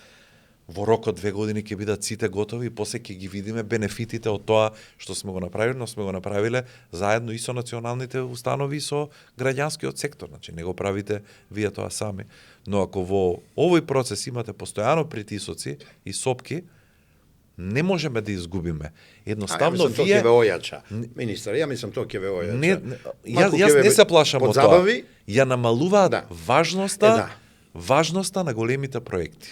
Во рок од 2 години ќе бидат сите готови и после ќе ги видиме бенефитите од тоа што сме го направиле, но сме го направиле заедно и со националните установи и со граѓанскиот сектор. Значи не го правите вие тоа сами. Но ако во овој процес имате постојано притисоци и сопки, не можеме да изгубиме. Едноставно
вие тоа ќе ве ојача. Министар, ја мислам тоа ќе ве ојача.
Јас не се плашам од тоа. Ја намалуваат
важноста
важноста на големите проекти.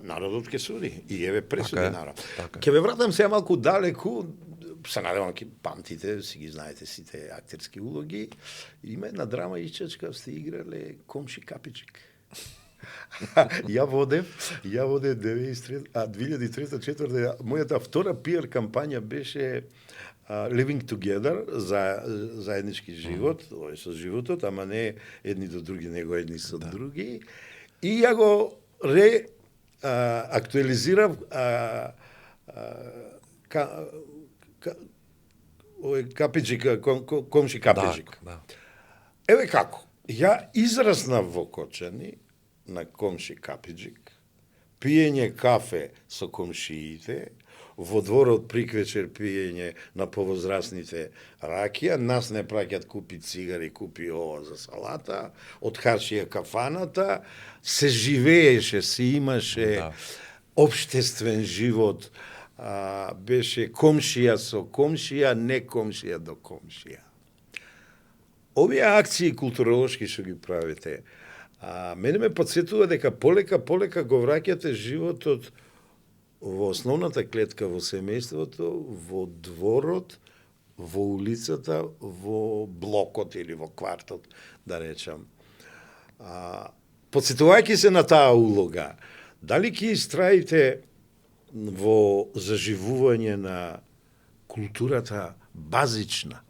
Народот ќе суди и еве пресуди народ. Ќе ве вратам сега малку далеку, се надевам ќе памтите, си ги знаете сите актерски улоги. Има една драма ичачка, сте играле Комши Капичик. Ја водев 2003-2004, мојата втора пиар кампања беше Living Together, заеднички живот, со животот, ама не едни до други, него едни со други. И ја го актуализирав Капиджик, Комши Капиджик. Еве како, ја израснав во Кочани, на Комши Капиджик, пиење кафе со комшиите, во дворот приквечер пиење на повозрасните ракија, нас не праќат купи цигари, купи ова за салата, од харчија кафаната, се живееше, се имаше општествен живот, беше комшија со комшија, не комшија до комшија. Овие акции културолошки што ги правите, мене ме подсетува дека полека го враќате животот во основната клетка во семејството, во дворот, во улицата, во блокот или во квартот, да речам. Подсетувајќи се на таа улога, дали ќе истраите во заживување на културата базична,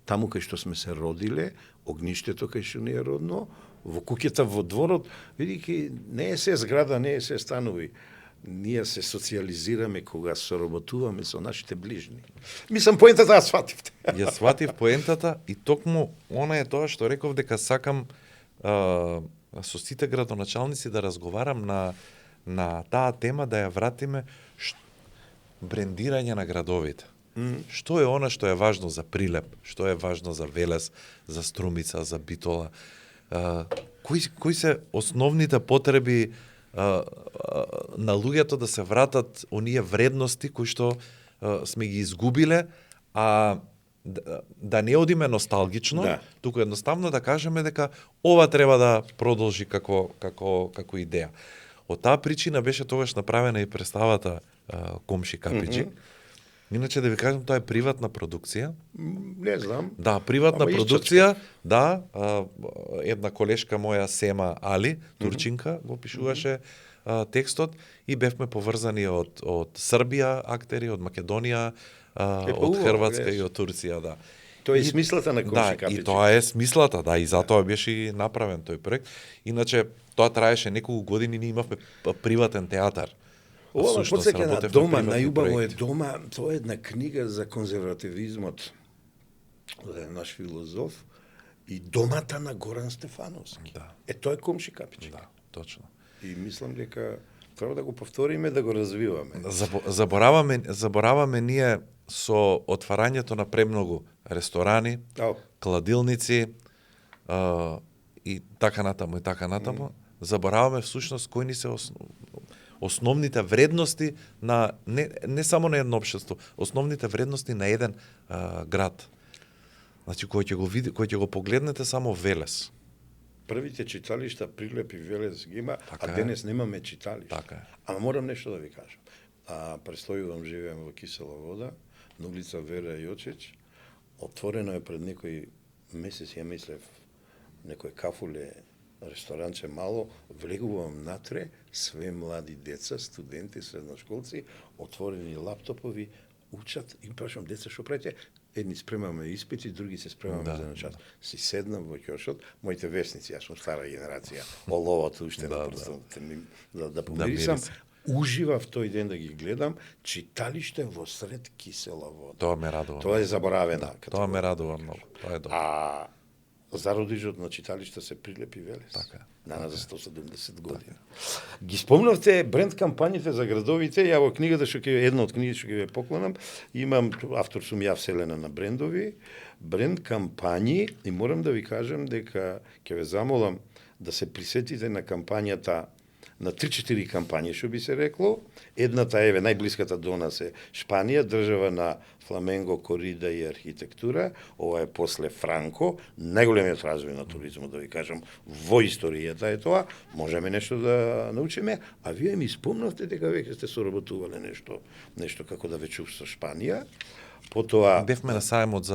таму кај што сме се родиле, огништето кај што ни е родно, во куќата, во дворот, видики, не е се зграда, не е се станови. Ние се социализираме кога соработуваме со нашите ближни. Мислам, поентата ја свативте.
Ја сватив поентата и токму она е тоа што реков дека сакам со сите градоначалници да разговарам на таа тема, да ја вратиме брендирање на градовите. Што е она што е важно за Прилеп, што е важно за Велес, за Струмица, за Битола, кои се основните потреби на луѓето да се вратат оние вредности кои што сме ги изгубиле, а да не одиме носталгично, туку едноставно да кажеме дека ова треба да продолжи како идеја. Од таа причина беше тогаш направена и представата Комши Капиджик. Иначе да ви кажам, тоа е приватна продукција.
Не знам.
Да, приватна продукција, да, една колешка моја Сема Али, турчинка, го пишуваше текстот и бевме поврзани од Србија актери, од Македонија, од Хрватска и од Турција, да.
Тоа е смислата на Комши Капиджик.
И тоа е смислата, да, и затоа беше и направен тој проект. Иначе тоа траеше неколку години, ние имавме приватен театар.
Ова подсеќа на Дома, најубаво е Дома, тоа е една книга за конзервативизмот од наш филозоф и Домата на Горан Стефановски.
Да.
Тоа е Комши Капиджик.
Да, точно.
И мислам дека треба да го повториме, да го развиваме.
Забораваме ние со отварањето на премногу ресторани, кладилници и така натаму, забораваме всушност кои ни се основните вредности на не само на едно општество, основните вредности на еден град. Значи кој ќе го погледнете само Велес.
Првите читалишта Прилеп и Велес ги има, денес немаме читалишта.
Така е.
Ама морам нешто да ви кажам. Престојувам, живеем во Кисела вода, на улица Вера Јочич. Отворено е пред некој месец, ја мислев, некој кафуле, ресторанче мало, влегувам натре, све млади деца, студенти, средношколци, отворени лаптопови, учат и прашам деца што правите? Едни спремаме испити, други се спремаме за на час. Си седнам во ќошот, моите весници, јас сум стара генерација, оловото уште на прстот, да помирисам. Уживав тој ден да ги гледам, читалиште во сред Кисела вода.
Тоа ме радува.
Тоа е заборавена.
Тоа ме радува многу. Тоа е добро.
зародишот на читалишта се прилепи Велес.
Така.
На за 170 години. Ги спомнавте бренд кампањите за градовите, ја во книгата што ќе една од книгите што ќе ве поклонам, имам автор сум ја вселена на брендови, бренд кампањи и морам да ви кажам дека ќе ве замолам да се присетите на кампањата на 3-4 кампањи, што би се рекло. Едната е најблиската до нас е Шпанија, држава на фламенго, корида и архитектура. Ова е после Франко, најголемиот развој на туризмот, да ви кажам, во историјата е тоа. Можеме нешто да научиме, а вие ми спомнавте дека веќе сте соработувале нешто како да ве чув со Шпанија. Потоа
Бевме на сајмот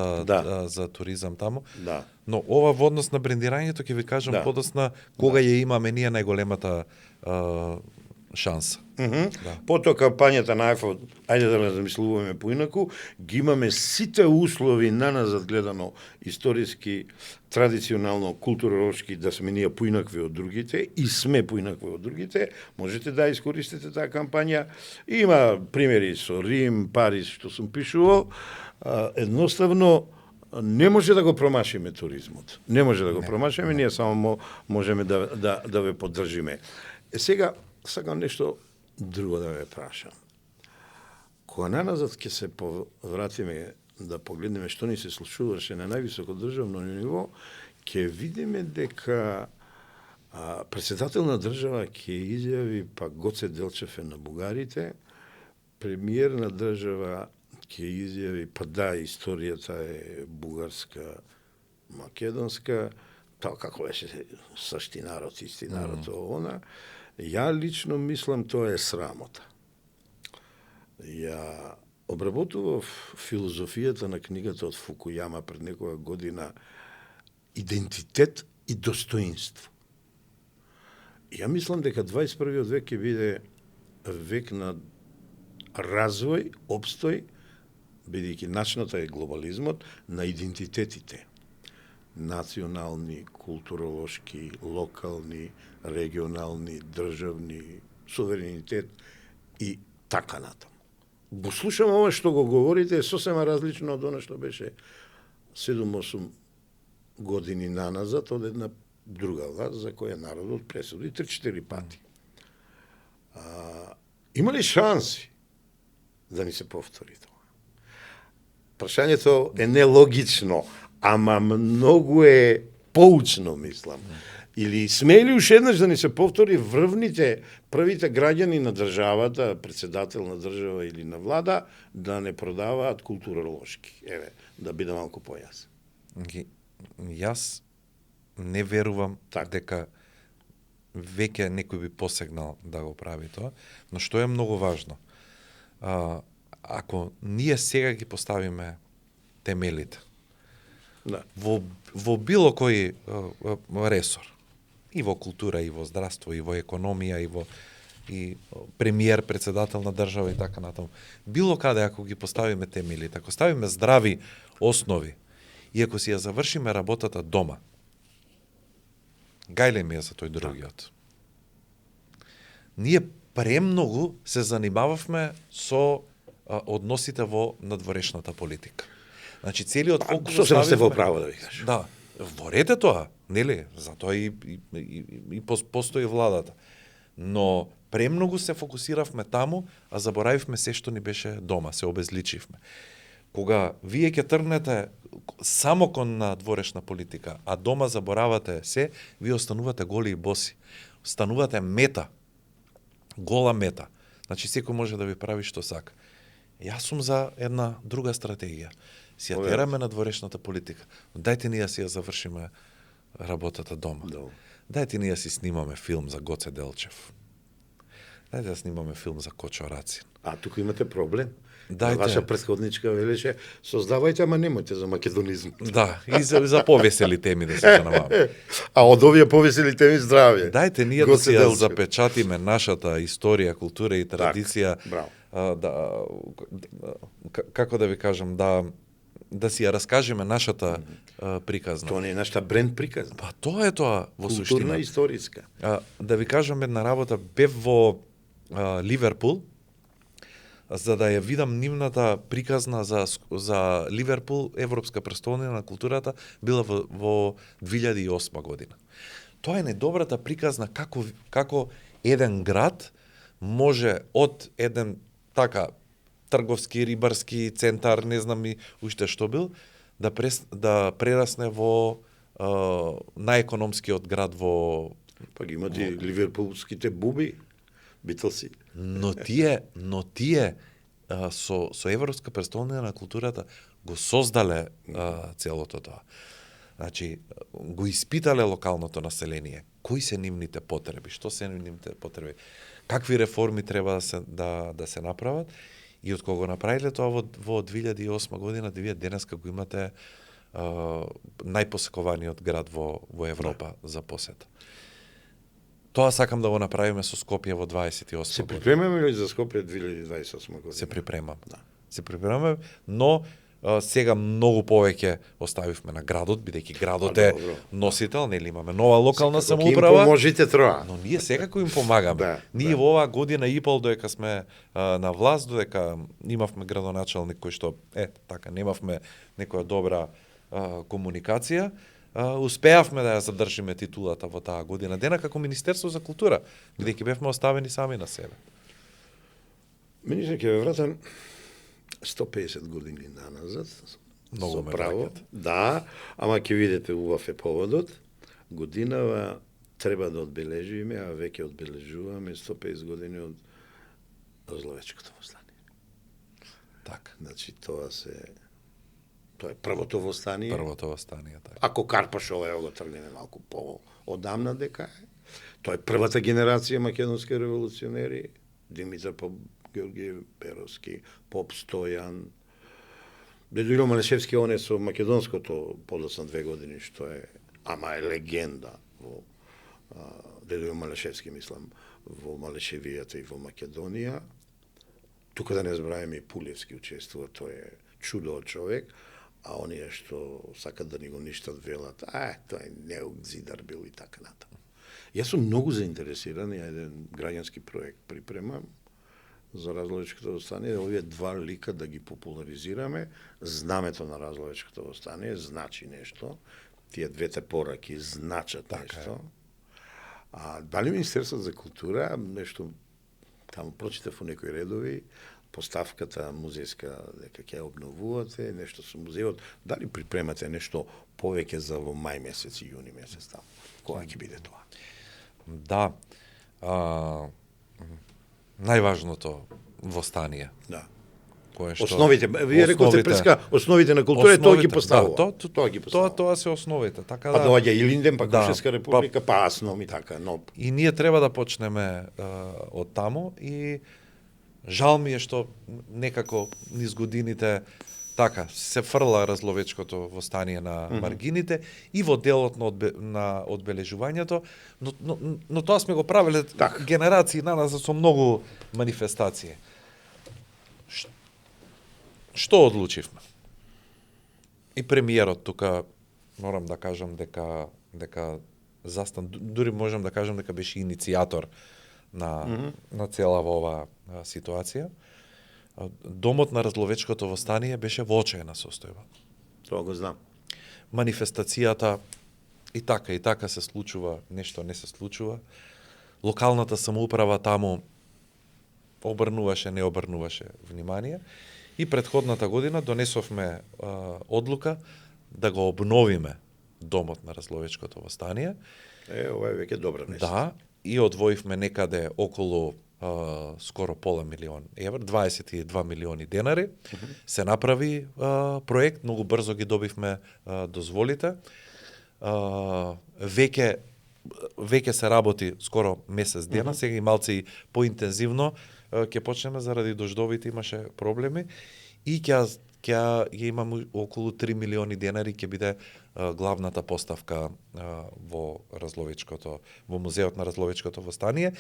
за туризам таму.
Да.
Но ова во однос на брендирањето ќе ви кажам подосна кога ја имаме ние најголемата шанса.
Да. Потоа кампањата на iPhone, ајде да размислуваме поинаку, ги имаме сите услови на назад гледано историски, традиционално, културолошки да сме ние поинакви од другите и сме поинакви од другите, можете да искористите таа кампања. Има примери со Рим, Париз, што сум пишувал, едноставно не може да го промашиме туризмот. Не може да го промашиме, ние само можеме да ве поддржиме. Сега, сакам нешто друго да ве прашам. Кога наназад ќе се повратиме да погледнеме што ни се случуваше на највисоко државно ниво, ќе видиме дека председател на држава ќе изјави па Гоце Делчев е на бугарите, премиер на држава ќе изјави па да, историјата е бугарска, македонска, тоа како беше сашти народ, исти народ, она. Ја лично мислам тоа е срамота. Ја обработував филозофијата на книгата од Фукујама пред некоја година идентитет и достоинство. Ја мислам дека 21. век ќе биде век на развој, обстој, бидејќи начината е глобализмот, на идентитетите. Национални, културолошки, локални, регионални, државни, суверенитет и така натаму. Го слушам ова што го говорите, е сосема различно од она што беше 7-8 години наназад од една друга власт за која народот пресуди 3-4 пати. Има ли шанси да ни се повтори тоа? Прашањето е нелогично, ама многу е поучно, мислам. Или сме ли уште еднаш да ни се повтори првите граѓани на државата, председател на држава или на влада, да не продаваат културолошки? Еве, да биде малку појасен.
Јас не верувам дека веќе некој би посегнал да го прави тоа, но што е многу важно, ако ние сега ги поставиме темелите во било кој ресор, и во култура, и во здравство, и во економија, и премиер, председател на држава и така натаму. Било каде ако ги поставиме темелите, ако ставиме здрави основи, и ако си ја завршиме работата дома, гајле ми е за тој другиот. Ние премногу се занимававме со односите во надворешната политика. Значи целиот фокус
Сосема сте во право да ви кажам.
Да, ворете тоа, нели? Затоа и постои владата. Но премногу се фокусиравме таму, а заборавивме се што ни беше дома, се обезличивме. Кога вие ќе тргнете само кон надворешна политика, а дома заборавате се, вие останувате голи и боси. Останувате мета. Гола мета. Значи секој може да ви прави што сака. Јас сум за една друга стратегија. Си ја тераме надворешната политика. Дајте ние си ја завршиме работата дома. Дајте ние си снимаме филм за Гоце Делчев. Дајте да снимаме филм за Кочо Рацин.
А тука имате проблем.
Дајте.
Ваша претходничка велеше, создавајте, ама немојте за македонизм.
Да, и за повесели теми да се занимаваме.
А од овие повесели теми здравје.
Дајте ние да си ја запечатиме нашата историја, култура и традиција. Како да ви кажам, да си ја раскажеме нашата приказна.
Тоа не е нашата бренд приказна.
Па тоа е тоа во суштина.
Културна историска.
Да ви кажам една работа, бев во Ливерпул, за да ја видам нивната приказна за Ливерпул, Европска престолнина на културата, била во 2008 година. Тоа е најдобрата приказна како еден град може од еден така трговски, рибарски центар, не знам и уште што бил, да прерасне во најекономскиот град во...
Па ги имат и ливерпулските буби, Битлси.
Но тие со Европска престолнина на културата го создале целото тоа. Значи, го испитале локалното население. Кои се нивните потреби? Што се нивните потреби? Какви реформи треба да се направат? И од кога го направиле тоа во 2008 година, вие денеска го имате најпосекуваниот град во Европа за посета. Тоа сакам да го направиме со Скопје во 28 година.
Се припремаме ли за Скопје 2028 година?
Се припремам.
Да.
Се припремаме, но сега многу повеќе оставивме на градот, бидејќи градот е носител, нели имаме нова локална самоуправа.
Им поможите троа.
Но ние секако им помагаме. Ние во оваа година и пол додека сме на власт, додека имавме градоначалник кој што така немавме некоја добра комуникација, успеавме да ја задржиме титулата во таа година дена како Министерство за култура, бидејќи бевме оставени сами на себе.
Министер, ќе ве вратам 150 години наназад.
Многу ме
право. Да, ама ќе видите убав е поводот. Годинава треба да одбележиме, а веќе одбележуваме 150 години од Разловечкото востание.
Така.
Значи тоа е првото востание.
Првото востание, така.
Ако Карпашова го тргнеме малку одамна дека е. Тоа е првата генерација македонски револуционери, Димитар Георгиев Перовски, Поп Стојан, Дедо Ило Малешевски, он е со македонското подоцна 2 години, што е, ама е легенда во Дедо Ило Малешевски, мислам, во Малешевијата и во Македонија. Тука да не забравиме и Пулевски учествува, тој е чудо од човек, а оние што сакат да ни го ништат велат, тој е неокзидар бил и така натаму. Јас сум многу заинтересиран, ја еден граѓански проект припремам за Разловечкото востание, овие два лика да ги популаризираме. Знамето на Разловечкото востание значи нешто, тие двете пораки значат нешто. А дали Министерството за култура, нешто таму прочитав во некои редови, поставката музејска дека ќе обновувате, нешто со музејот, дали припремате нешто повеќе за во мај месец и јуни месец таму? Кога ќе биде тоа?
Да. Најважното востание.
Да.
Кое што
основите, вие рековте преска, основите на култура тоа ги поставува.
Да,
тоа ги поставува.
Тоа се основите, така
па
да.
доаѓа Илинден, па Крушевска
да,
република, па Асном и така, но
и ние треба да почнеме од таму и жал ми е што некако низ годините така се фрла Разловечкото востание на маргините и во делот на одбележувањето, но тоа сме го правеле генерации на нас со многу манифестации. Што одлучивме? И премиерот тука морам да кажам дека дури можам да кажам дека беше иницијатор на цела оваа ситуација. Домот на Разловечкото востание беше во очајна состојба.
Тоа го знам.
Манифестацијата и така се случува, нешто не се случува. Локалната самоуправа таму не обрнуваше внимание. И претходната година донесовме одлука да го обновиме домот на Разловечкото востание.
Ова е веќе добра вест.
Да, и одвоивме некаде околу скоро пола милион евра, 22 милиони денари. Се направи проект, многу брзо ги добивме дозволите. Веќе се работи скоро месец дена, сега и малци поинтензивно ќе почнеме заради дождовите, имаше проблеми и ќе имаме околу 3 милиони денари ќе биде главната поставка во музеот на Разловечкото востание.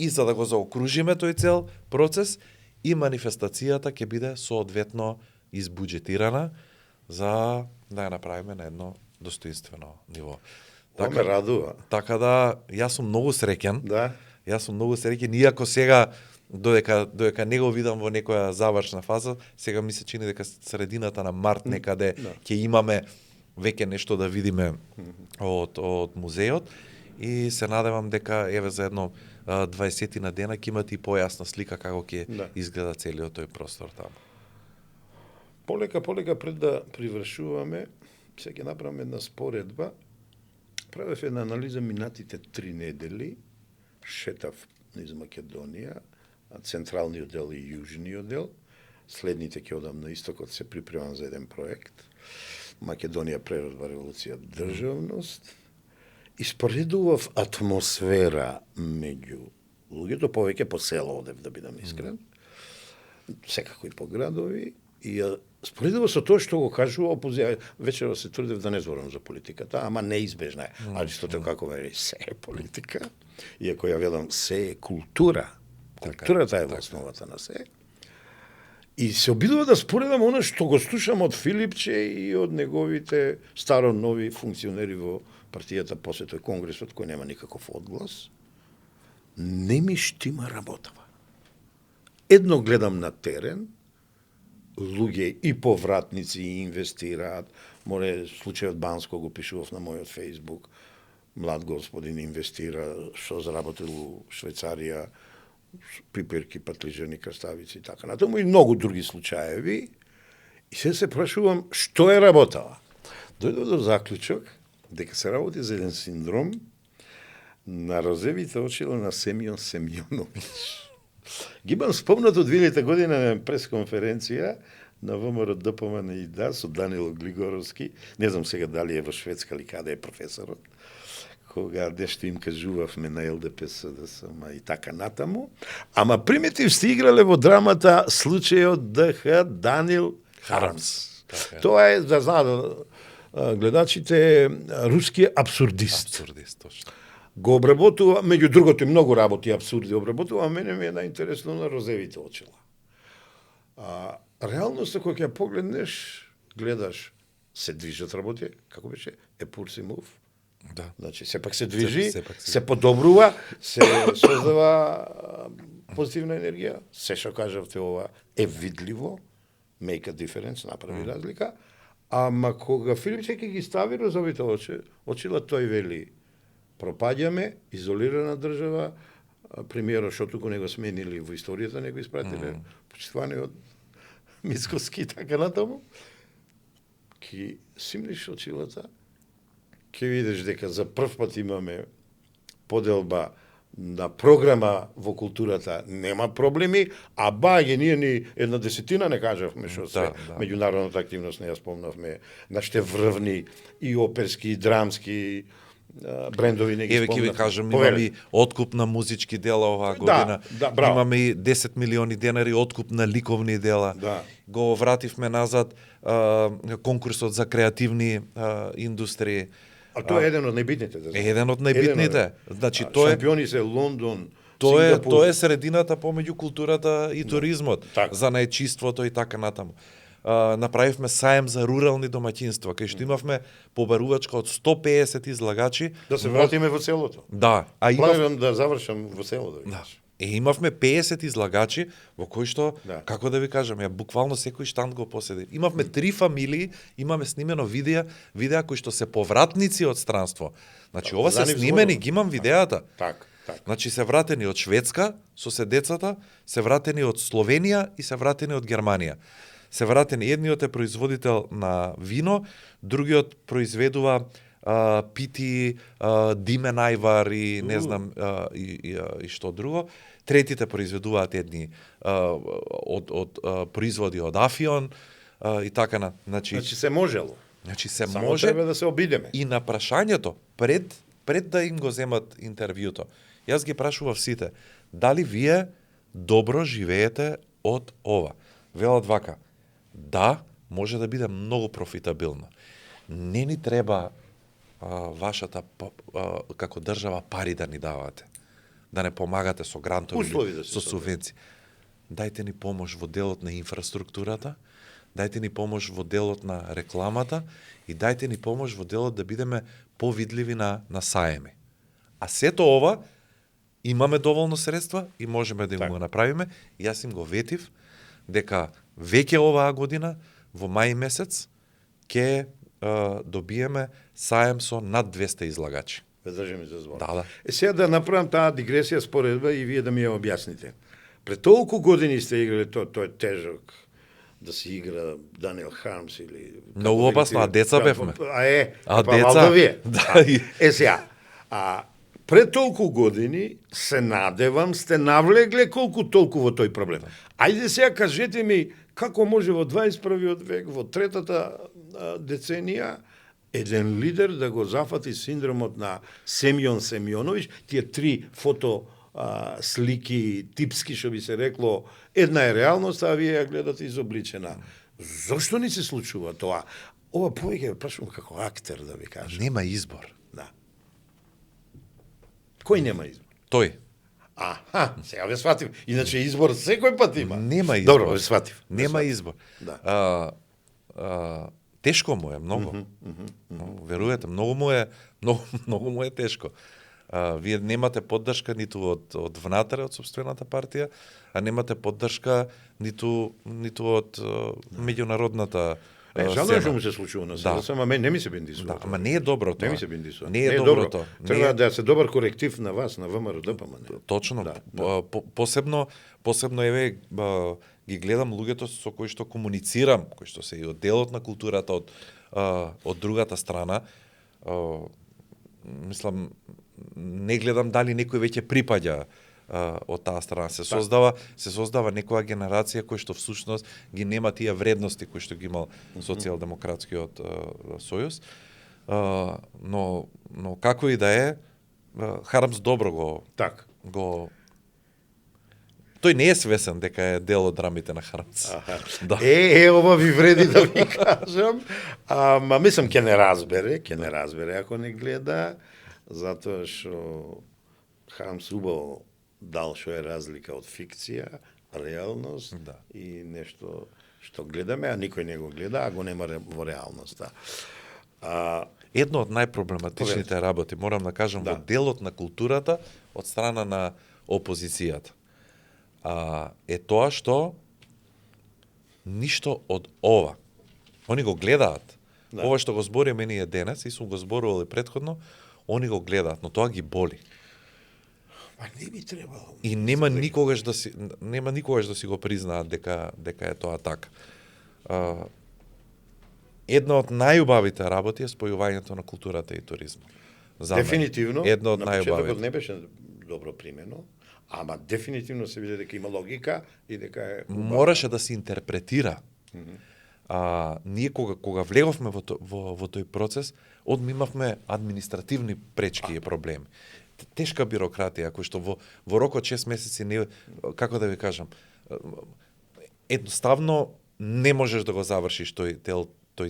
И за да го заокружиме тој цел процес, и манифестацијата ќе биде соодветно избуџетирана за да ја направиме на едно достоинствено ниво.
Тоа ме радува.
Така да, јас сум многу среќен.
Да.
Јас сум многу среќен, иако сега додека не го видам во некоја завршна фаза, сега ми се чини дека средината на март некаде ќе имаме веќе нешто да видиме од музеот и се надевам дека еве за едно 20 на дена ќе имате и појасна слика како ќе изгледа целиот тој простор таму.
Полека пред да привршуваме, се ќе направиме една споредба. Правев една анализа минатите 3 недели, шетав низ Македонија, централниот дел и јужниот дел. Следните ќе одам на истокот, се припремам за еден проект. Македонија преродба, револуција, државност. Испоредував атмосфера меѓу луѓето, повеќе по село одев, да бидам искрен. Секако и по градови. И споредував со тоа што го кажува опозиција. Вечерва се трудев да не зборам за политиката, ама неизбежна е. Аристотел како вели, се е политика. Иако ја велам, се е култура. Културата е во основата на се. И се обидува да споредам она што го слушам од Филипче и од неговите старо-нови функционери во партијата после тој конгресот, кој нема никаков одглас. Не ми штима работава. Едно гледам на терен, луѓе и повратници и инвестираат. Море случајот Банско го пишував на мојот Facebook. Млад господин инвестира, што заработил у Швајцарија, пиперки, патлижани, краставици и така натаму и многу други случаеви. И се прашувам што е работала. Дојдов до заклучок дека се работи за еден синдром на розевите очила на Семјон Семјоновиќ. Ги имам спомнат од 2000 година на пресконференција на ВМРО ДПМН и ДА со Данило Глигоровски. Не знам сега дали е во Шведска или каде е професорот. Кога нешто им кажувавме на ЛДП СДСМ и така натаму. Ама примитив сте играле во драмата случајот ДХ Данил Харамс. Тоа е, да знаат гледачите, руски абсурдист.
Абсурдист, точно.
Го обработува, меѓу другото и многу работи абсурди обработува, а мене ми е најинтересно на розевите очила. Реалноста која ќе погледнеш, гледаш, се движат работи, како беше, Епурсимов.
Да.
Значи, сепак се движи, се подобрува, се создава позитивна енергија, се што кажавте ова е видливо, make a difference, направи разлика, ама кога Филипче ќе ги стави розовите очила, тој вели, пропаѓаме, изолирана држава, премиерот што туку не го сменили во историјата, не го испратиле, почитуваниот Мицкоски и така натаму, ки симниш очилата, ќе видиш дека за прв пат имаме поделба на програма во културата, нема проблеми, а баге ние ни една десетина не кажавме што се меѓународната активност не ја спомнавме, нашите врвни и оперски и драмски брендови не ги спомнавме.
Еве ќе ви кажам, имаме и откуп на музички дела оваа година. Имаме и 10 милиони денари откуп на ликовни дела. Го вративме назад конкурсот за креативни индустрии.
А тоа е еден од најбитните.
Еден од најбитните. Значи тоа е
шампиони се Лондон,
Тоа е средината помеѓу културата и туризмот, за најчиството и така натаму. Направивме саем за рурални домаќинства, кај што имавме побарувачка од 150 излагачи.
Да се вратиме во селото.
Да,
планирам да завршам во селото. Да.
Имавме 50 излагачи во кои што, како да ви кажам, буквално секој штанд го поседи. Имавме 3 фамилии, имаме снимено видеа кои што се повратници од странство. Значи ова се снимени, ги имам видеата.
Така.
Значи се вратени од Шведска со се децата, се вратени од Словенија и се вратени од Германија. Се вратени, едниот е производител на вино, другиот произведува пити, димен ајвар и не знам и што друго. Третите произведуваат едни од производи од Афион и така на. Значи
се можело.
Значи се
само
може.
Треба да се обидеме.
И на прашањето пред да им го земат интервјуто, јас ги прашував сите, дали вие добро живеете од ова? Велат вака: да, може да биде многу профитабилно. Не ни треба вашата како држава пари да ни давате, да не помагате со грантови, со субвенции. Дајте ни помош во делот на инфраструктурата, дајте ни помош во делот на рекламата и дајте ни помош во делот да бидеме повидливи на саеми. А сето ова имаме доволно средства и можеме да им
Така.
го направиме. И јас им го ветив дека веќе оваа година во мај месец ќе добиеме саем со над 200 излагачи.
Ве држиме за збор.
Да.
Сега да направам таа дигресија споредба и вие да ми ја објасните. Пред толку години сте играли тоа е тежок да се игра Даниел Хармс или
Многу опасно, а деца бевме.
А
деца?
валда вие.
Да.
Сега, пред толку години се надевам сте навлегле колку толку во тој проблем. Ајде сега кажете ми како може во 21 век, во третата деценија, еден лидер да го зафати синдромот на Семјон Семјоновиќ, тие три фото слики типски, што би се рекло, една е реалност, а вие ја гледате изобличена. Зошто не се случува тоа? Ова повеќе прашувам како актер, да ви кажам.
Нема избор.
Да. Кој нема избор?
Тој.
Аха, сега ве сватив. Иначе избор секој пат има.
Нема избор.
Добро, ве сватив.
Нема избор.
Да.
Тешко му е, многу. Веруете, многу му е тешко. Вие немате поддршка ниту од внатре од сопствената партија, а немате поддршка ниту од меѓународната
Жално што му се случува на себе, ама мен не ми се бендисува.
Да, ама не е добро тоа.
Не ми се бендисува.
Не е добро тоа.
Треба да се добар коректив на вас, на ВМРО ДПМН.
Точно. Посебно еве ги гледам луѓето со кои што комуницирам, кои што се и од делот на културата од другата страна. Мислам, не гледам дали некој веќе припаѓа од таа страна. Се создава некоја генерација која што всушност ги нема тие вредности кои што ги имал социјалдемократскиот сојуз. Но како и да е, Хармс добро го тој не е свесен дека е дел од драмите на Хармс.
Да. Ова ви вреди да ви кажам. Ма мислам ќе не разбере ако не гледа, затоа што Хармс убаво дал што е разлика од фикција, реалност и нешто што гледаме, а никој не го гледа, а го нема во реалноста.
Едно од најпроблематичните работи, морам да кажам, во делот на културата од страна на опозицијата. Е тоа што ништо од ова. Они го гледаат. Ова што го збориме ние денес, и сум го зборувал и претходно, они го гледаат, но тоа ги боли.
Не би требало.
И нема никогаш да си го признаат дека е тоа така. Една од најубавите работи е спојувањето на културата и туризмот.
Дефинитивно.
Една од
најубавите. На почетокот не беше добро примено, ама дефинитивно се види дека има логика и дека е убаво.
Мораше да се интерпретира. Ние кога влеговме во тој процес, одма имавме административни пречки и проблеми. Тешка бирократија, кој што во рок од 6 месеци не, како да ви кажам, едноставно не можеш да го завршиш тој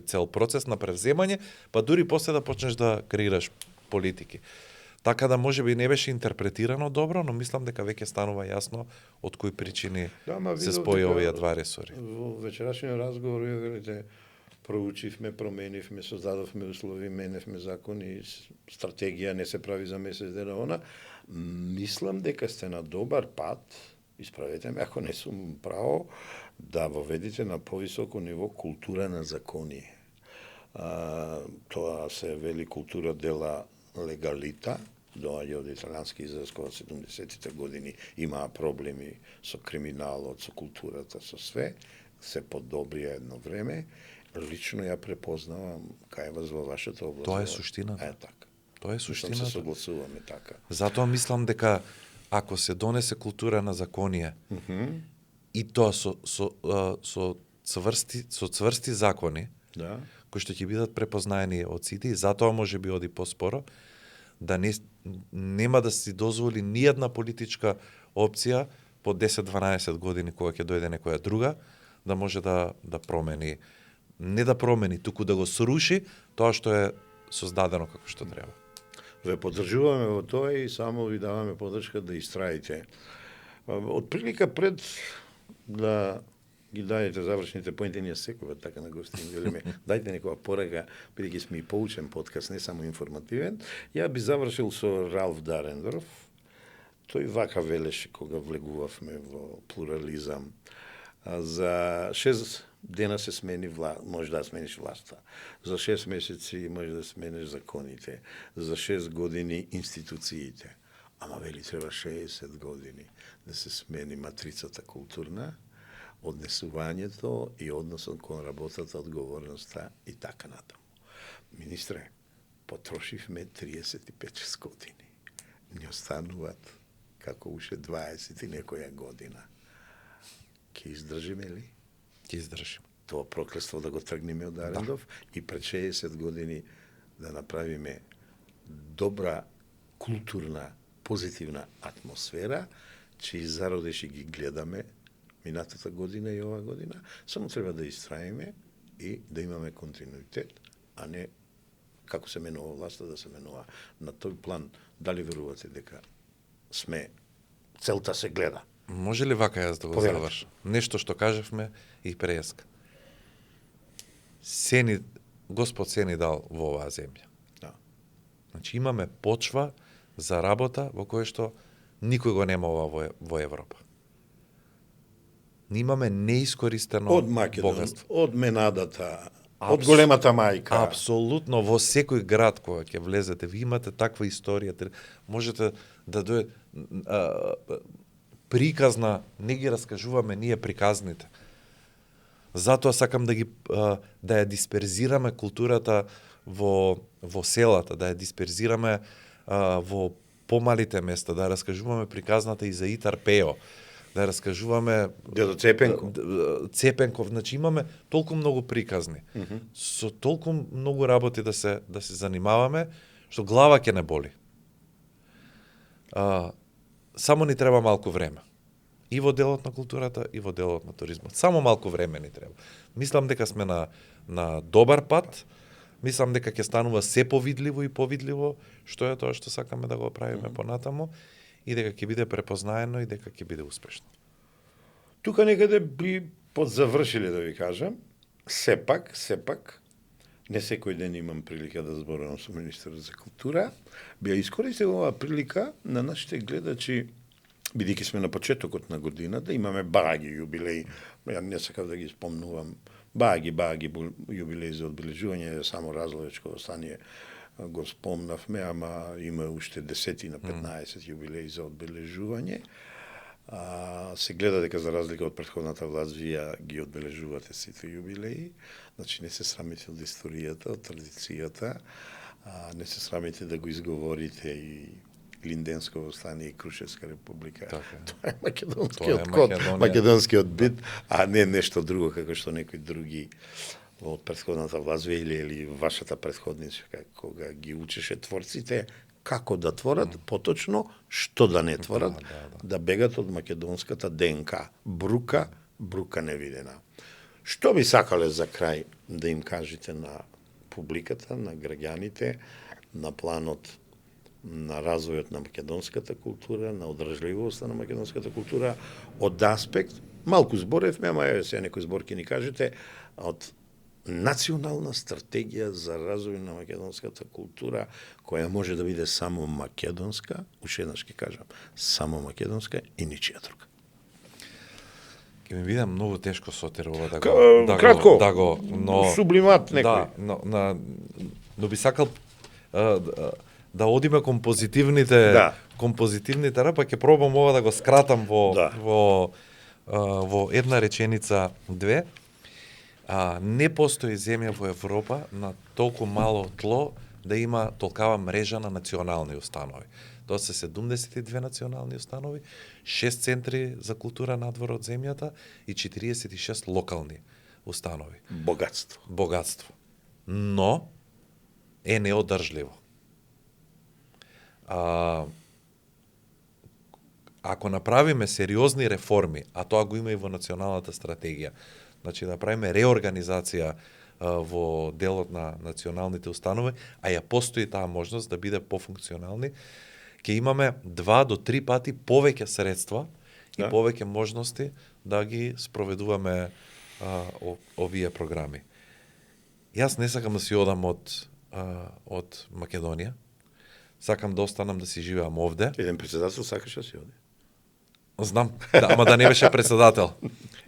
цел процес на превземање, па дури после да почнеш да креираш политики. Така да можеби не беше интерпретирано добро, но мислам дека веќе станува јасно од кои причини се спои овие два ресори.
Во вечерашниот разговор вие велите проучивме, променивме, создадовме услови, меневме закони, стратегија не се прави за месец дена она. Мислам дека сте на добар пат, исправете ме ако не сум право, да воведите на повисоко ниво култура на закони. Тоа се вели култура дела легалита, доаѓа од италијански израз кога 70-тите години имаа проблеми со криминалот, со културата, со све, се подобрија едно време. Лично ја препознавам кај вас во вашата област.
Тоа е суштината.
Така.
Тоа е суштината.
Се согласуваме така.
Затоа мислам дека ако се донесе култура на законија и тоа со цврсти закони, кои што ќе бидат препознаени од сите, и затоа може би оди поспоро, да нема да си дозволи ниједна политичка опција по 10-12 години кога ќе дојде некоја друга, да може да промени, не да промени, туку да го сруши тоа што е создадено како што треба.
Ве поддржуваме во тоа и само ви даваме поддршка да истраите. Од прилика пред да ги дадете завршните поинти, ние секогаш така на гости велиме, дајте некоја порака, бидејќи сме и поучен подкаст, не само информативен. Ја би завршил со Ралф Дарендорф. тој вака велеше кога влегувавме во плурализам. За 6 дена се смени може да смениш власта. За 6 месеци може да смениш законите. За 6 години институциите. Ама вели треба 60 години да се смени матрицата културна, однесувањето и односот кон работата, одговорноста и така натаму. Министре, потрошивме 35 години. Не остануваат како уште 20 и некоја година. Ке издржиме ли?
Ќе издржиме.
Тоа проклество да го тргнеме од Арендов и пред 60 години да направиме добра, културна, позитивна атмосфера, че и зародиш и ги гледаме минатата година и оваа година, само треба да истраиме и да имаме континуитет, а не како се менува власта да се менува на тој план. Дали верувате дека целта се гледа?
Може ли вака јас да го завршам? Нешто што кажавме и преска. Господ се ни дал во оваа земја.
Да.
Значи имаме почва за работа во која што никој го нема во Европа. Имаме неискористено
од
богатство.
Од Менадата, од големата мајка.
Апсолутно, во секој град кога ќе влезете, ви имате таква историја, можете да дојде приказна, не ги раскажуваме ние приказните. Затоа сакам да ја дисперзираме културата во селата, да ја дисперзираме во помалите места, да ја раскажуваме приказната и за Итар Пео, да ја раскажуваме
Дедо Цепенко.
Цепенков, значи имаме толку многу приказни. Со толку многу работи да се занимаваме, што глава ќе не боли. Само ни треба малку време. И во делот на културата, и во делот на туризмот. Само малку време ни треба. Мислам дека сме на добар пат. Мислам дека ќе станува се повидливо и повидливо што е тоа што сакаме да го правиме понатаму и дека ќе биде препознаено и дека ќе биде успешно.
Тука некаде би подзавршиле да ви кажам. Сепак, не секој ден имам прилика да зборувам со министерот за култура, би ја искористил оваа прилика на нашите гледачи, бидејќи сме на почетокот на годината, имаме баги јубилеи, ја не сакав да ги спомнувам, баги јубилеи за одбележување, само Разловечко стание го спомнавме, ама има уште 10 на 15 јубилеи за одбележување. Се гледа дека за разлика од претходната власт вие ги одбележувате сите јубилеи, значи не се срамите од историјата, од традицијата, не се срамите да го изговорите и Линденско восстание и Крушевска република. Тоа е македонскиот код, македонскиот бит, а не нешто друго како што некои други од претходната власт или вашата претходничка кога ги учеше творците како да творат, поточно што да не творат, да бегат од македонската ДНК. Брука невидена. Што би сакале за крај да им кажете на публиката, на граѓаните, на планот на развојот на македонската култура, на одржливоста на македонската култура, од аспект, малку зборевме, ама сега некој збор ќе ни кажете, од национална стратегија за развој на македонската култура, која може да биде само македонска, уште еднаш ќе кажам, само македонска и ничија друга.
Ќе ми биде многу тешко Сотир ова
но сублимат некој.
Но би сакал да одиме кон позитивните па ќе пробам ова да го скратам во една реченица, две. Не постои земја во Европа на толку мало тло да има толкава мрежа на национални установи. Тоа се 72 национални установи, 6 центри за култура надвор од земјата и 46 локални установи. Богатство. Но е неодржливо. Ако направиме сериозни реформи, а тоа го има и во националната стратегија, значи да правиме реорганизација во делот на националните установи, а ја постои таа можност да биде пофункционални, ќе имаме 2 до 3 пати повеќе средства и повеќе можности да ги спроведуваме овие програми. Јас не сакам да си одам од Македонија. сакам да останам да си живеам овде.
Еден председател сакаш да си оди.
Знам, да, ама да не беше председател.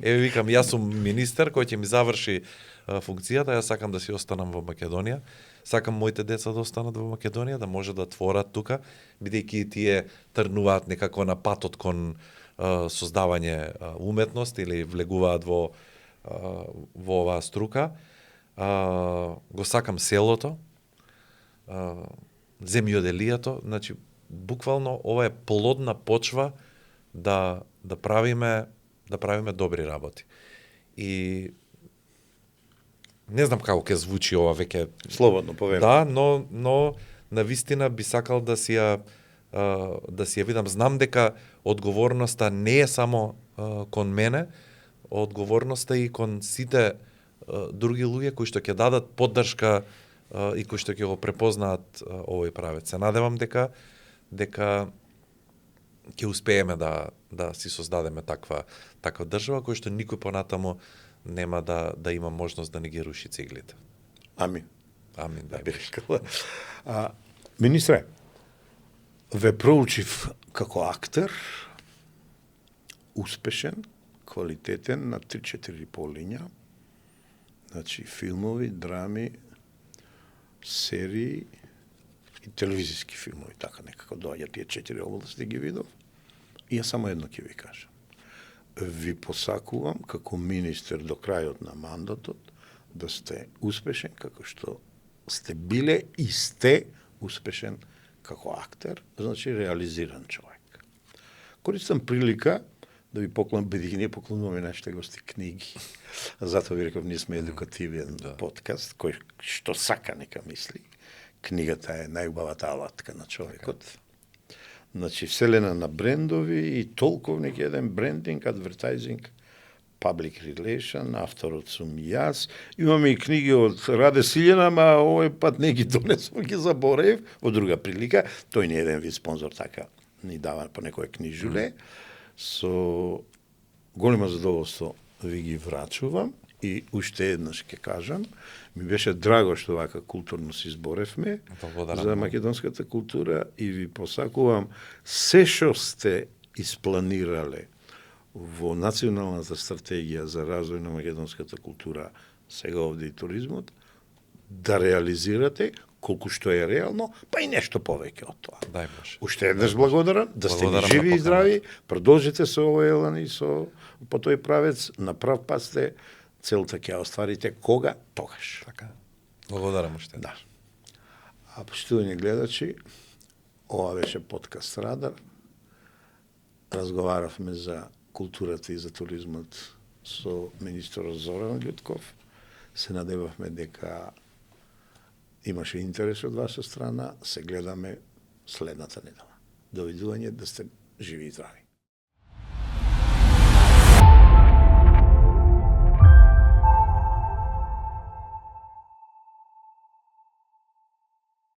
Еве викам, јас сум министер кој ќе ми заврши функцијата, јас сакам да си останам во Македонија. Сакам моите деца да останат во Македонија, да може да творат тука, бидејќи тие тргнуваат некако на патот кон создавање уметност или влегуваат во оваа струка. Го сакам селото, земјоделието, значи буквално ова е плодна почва да правиме добри работи. И не знам како ќе звучи ова веќе
Слободно, поверувам.
да, но на вистина би сакал да си ја видам. Знам дека одговорноста не е само кон мене, одговорноста и кон сите други луѓе кои што ќе дадат поддршка и кои што ќе го препознаат овој правец. Се надевам дека ќе успееме да си создадеме таква држава која што никој понатамо нема да има можност да не ги руши циглите.
Амин.
Амин, да
би рекала. Министре, ве проучив како актер, успешен, квалитетен на 3-4 полиња, значи филмови, драми, серии и телевизиски филмови, така некако доаѓа тие 4 области ги видов. И ја само едно ќе ви кажам. Ви посакувам како министер до крајот на мандатот да сте успешен како што сте биле и сте успешен како актер, значи реализиран човек. Користам прилика да ви поклонам, бидејќи ние поклонуваме нашите гости книги. Затоа ви реков, ние сме едукативен подкаст, кој што сака нека мисли. Книгата е најубавата алатка на човекот. Значи, вселена на брендови и толковник еден брендинг, адвертайзинг, public relation, авторот сум јас. Имаме и книги од Раде Силјана, ама овој пат не ги донесов, ги заборев во друга прилика. Тој не е еден вид спонзор, така ни дава по некоја книжуле. Со големо задоволство ви ги врачувам и уште еднаш ќе кажам, ми беше драго што вака културно се изборевме за македонската култура и ви посакувам се што сте испланирале во националната стратегија за развој на македонската култура, сега овде и туризмот, да реализирате колку што е реално, па и нешто повеќе од тоа.
Дај Боже.
Уште еднаш благодарам, да сте живи и здрави, продолжите со овој елан и по тој правец, на прав пат сте, целта ќе остварите кога? Тогаш.
Така. Благодарам уште.
Да. А поштувани гледачи, ова беше подкаст Радар. Разговаравме за културата и за туризмот со министерот Зоран Љутков. Се надевавме дека имаше интерес од ваша страна. Се гледаме следната недела. Довидување, да сте живи и здрави.